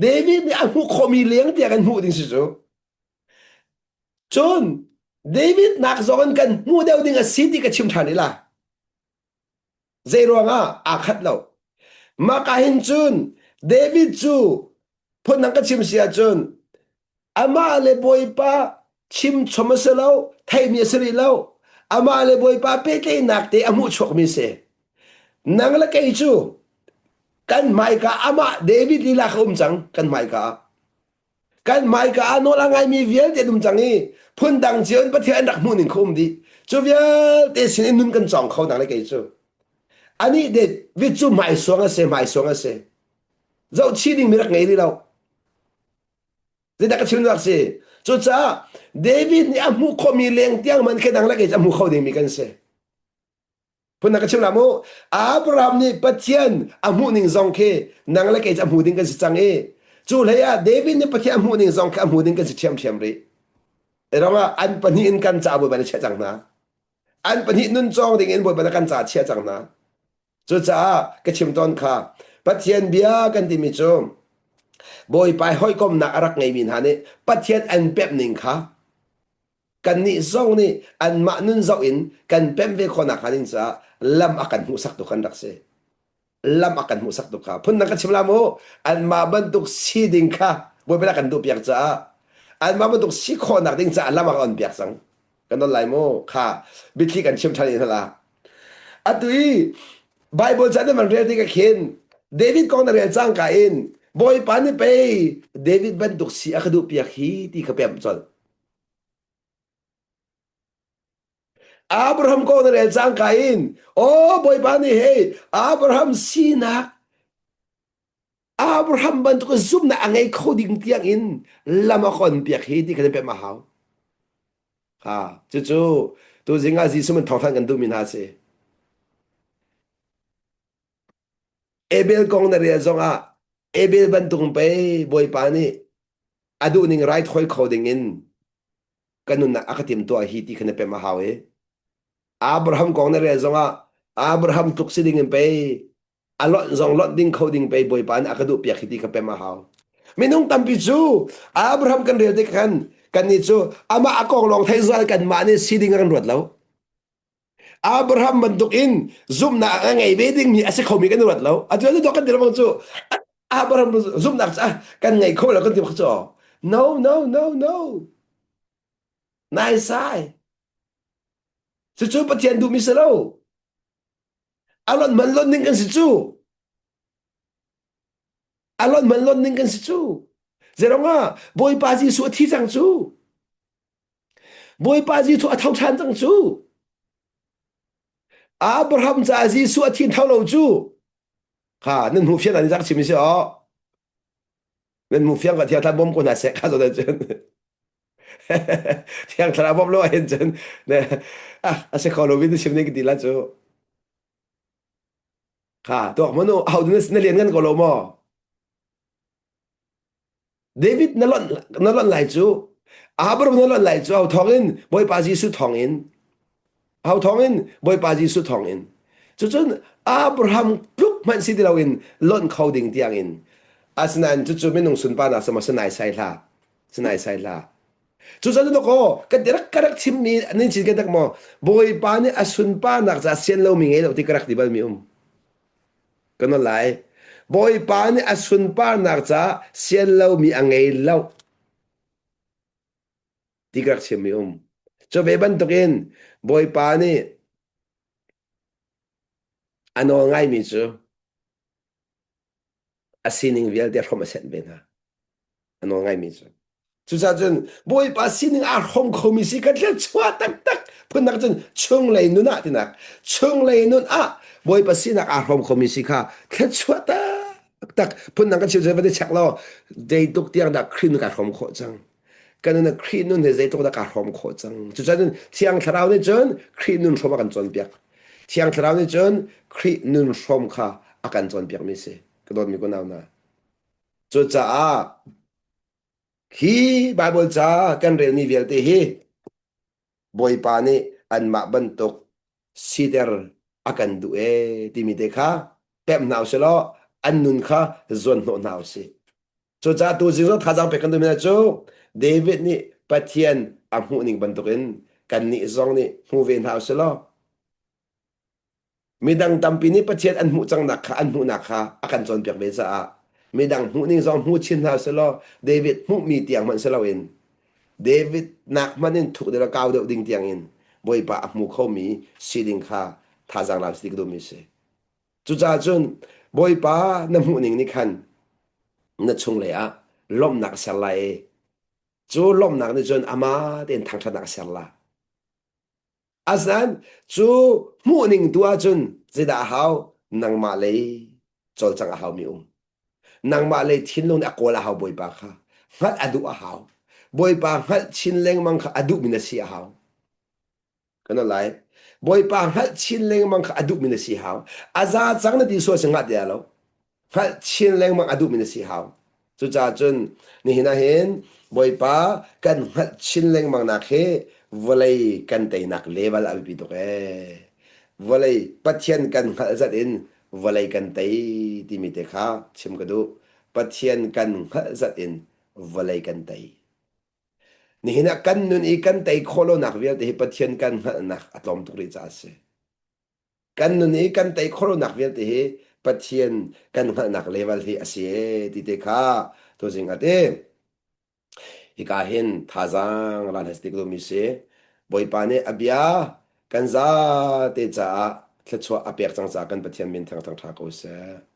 David nih a hmuh khawhmi leng tiang kan hmuh ding si cu. Cun David nak zong in kan hmuh deuh ding a si ti ka chim ṭhan ila. Zei ruangah aa khat lo. Mah ka hin cun David cu phundang ka chim si ahcun amah le Bawipa chimchom a si lo, theihmi a si rih lo. Amah le Bawipa pehtlaihnak te a hmuh chuakmi a si. Nang le kei cu kan hmaika amah David lila kha um cang kan hmaika ah. Kan hmaika ah nawl a ngaimi vialte an um cang i phundang cio in Pathian an rak hmuh ning kha um dih. Cu vialte sin in nun kan cawng kho nang le kei cu. Anih David cu hmaisuang a si, hmaisuang a si. Zohchih ding mi rak ngei rih lo. Zeidah ka chim nak si? Cucaah David nih a hmuh khawhmi leng tiang man khi dang le kei cu a hmu kho dingmi kan si. Phun ka chim la mu. Abraham nih Pathian a hmuh ning zong khi nang le kei cu a hmu ding kan si cang i cu hlei ah David nih Pathian a hmuh ning zong khi a hmu ding kan si ṭhiamṭhiam rih. Rong ah an pahnih in kan ca Bawipa nih chiah cang hna. An pahnih nun cawng ding in Bawipa nih kan ca chiah cang hna. Cucaah ka chim tawn kha Pathian bia kan timi cu Bawipa hawikomnak a rak ngeimi hna nih Pathian an pemh ning kha kannih zong nih anmah nun zoh in kan pemh ve khawhnak hnga ding caah lam a kan hmuhsaktu kan rak si. Lam a kan hmuhsak tuk kha. Phundang ka chim la mu, anmah bantuk si ding kha Bawipa nih a kan duhpiak caah anmah bantuk si khawhnak ding caah lam a kan on piak cang. Kan don lai mu kha biathli kan chim ṭhan in hala. Atu i Bible ca na van rel tikah khin David kong na rel cangka in Bawipa nih pei David bantuk si a ka duhpiak hi ti kha pemh colh. Abraham kong na rel cangka in aw Bawipa nih hei Abraham sinak Abraham bantuk zumhnak a ngei kho ding tiang in lam a kon piak hi ti kha na pemh a hau. Ha, cucu tuzing ah Jesuh min thawngthan kan duhmi hna a si. Abel kong na rel zongah Abel bantuk pei Bawipa nih a duhning raithawi kho ding in ka nunnak a ka timtuah hi ti kha na pemh a hau i Abraham kong na rel zongah Abraham tluk si ding in pei a lonh zong lonh ding kho ding pei Bawipa nih a ka duh piak hi ti kha pemh a hau. Minung tampi cu Abraham kan rel tik khan kannih cu amah a kong lawng theih zual kanmah nih si ding kan ruat lo. Abraham bantuk in zumhnak a ngei ve dingmi a si khomi kan ruat lo. Atu atu kan ti lo cu Abraham zumhnak cu kan ngei kho lo kan ti cu. No no no no. Nai sai. Cucu Pathian duhmi si lo. A lon man lon ning kan si cu. A lon man lon ning kan si cu. Zeirong ah Bawipa Jesuh a thi cang cu. Bawipa Jesuh a tho ṭhan cang cu. Abraham caah Jesuh a thin tho lo cu. Kha nan hmu fiang an zak chim si aw. Nan hmu fiang ka thiang thla bom ko hna seh kha zo cun. Thiang thlarau bom lo ahhin cun ah a si kho lo mi na chim ning ka ti la cu. Kha tuak manu ho na lian ngan ko lo maw? David na lonh na lonh lai cu Abraham na lonh lai cu ho thawng in Bawipa Jesuh thawng in ho thawng in Bawipa Jesuh thawng in cucun Abraham tluk hmanh si ti loin lonh kho ding tiang in asinain cucu minung sunparnak sama sinai sai hlah sinai sai hlah cucun kaw kan rak ka rak chimmi nin chin kan tak maw Bawipa nih a sunparnak ca sian lomi ngei lo ti ka rak ti bal mi um Kan nawl lai. Bawipa nih a sunparnak caah sian lomi a ngei lo ti ka rak chimmi um. Cu ve bantukin Bawipa nih a nawl ngaimi cu a sining vialte hrom a senh ve hna. A nawl ngaimi cu. Cucaah cun Bawipa sining aa hrom khomi si kan thluachuah taktak phunnak cun chunglei nun ah tinak chunglei nun ah Bawipa sinak aa hrom khomi si kha thluachuah taktak phundang kan chim cu van i check law zeitluk tiang dah Khrih nun kaa hrom khawh cang kan nun ah Khrih nun he zeitluk dah kaa hrom khawh cang cucaah cun Thiang Thlarau nih cun Khrih nun hrom a kan cawnpiak Thiang Thlarau nih cun Khrih nun hrom kha a kan cawnpiakmi si ka dawtmi kunau hna cucaah hi Baibal ca kan relmi vialte hi Bawipa nih anmah bantuk siter a kan duh ee timi te kha pemh hna usih law an nun kha zuanhnawh hna usih. Cucaah tu zing zong thazaang pek kan duhmi hna cu David nih Pathian a hmuhning bantukin kannih zong nih hmu ve hna usih law Midang tampi nih Pathian an hmuh cangnak kha an hmuhnak kha a kan cawnpiak ve caah midang hmuhning zong hmu chin hna selaw David hmuhmi tiang hmanh si loin David nak hmanh in thuk deuh le kau deuh ding tiang in Bawipa a hmu khomi si ding kha thazaang lam si ka duhmi si. Cucaah cun Bawipa na hmuhning nih khan na chunglei ah lawmhnak a ser lai i cu lawmhnak nih cun amah tein thangṭhatnak a ser lai. Asinain cu hmuhning tu ahcun zeidah a hau? Nangmah lei cawlcangh a haumi um. Nangmah lei thinlung nih a kawl a hau Bawipa kha. Hngalh a duh a hau. Bawipa hngalh chin lengmang kha a duhmi na si a hau. Kan lai. Bawipa hngalh chin lengmang kha a duhmi na si hau. A za cang na ti sual si ngah ti lo. Hngalh chin lengmang a duhmi na si hau. Cucaah cun nihin ah hin Bawipa kan hngalh chin lengmang nak hi vawlei kan teinak level a biapi tuk ee. Vawlei Pathian kan hngalh zat in vawlei kan tei timi te kha chim ka duh. Pathian kan hngalh zat in vawlei kan tei. Nihin ah kan nun i kan tei khawh lonak vialte hi Pathian kan hngalhnak a tlawm tuk rih caah a si. Kan nun i kan tei khawh lonak vialte hi Pathian kan hngalhnak level hi a si e ti te kha tuzing a ti. Hika hin thazaang lan has tik mi si. Bawipa nih a bia kan zate caah thluachuah a pek cang caah kan Pathian min thangthang tha ko seh.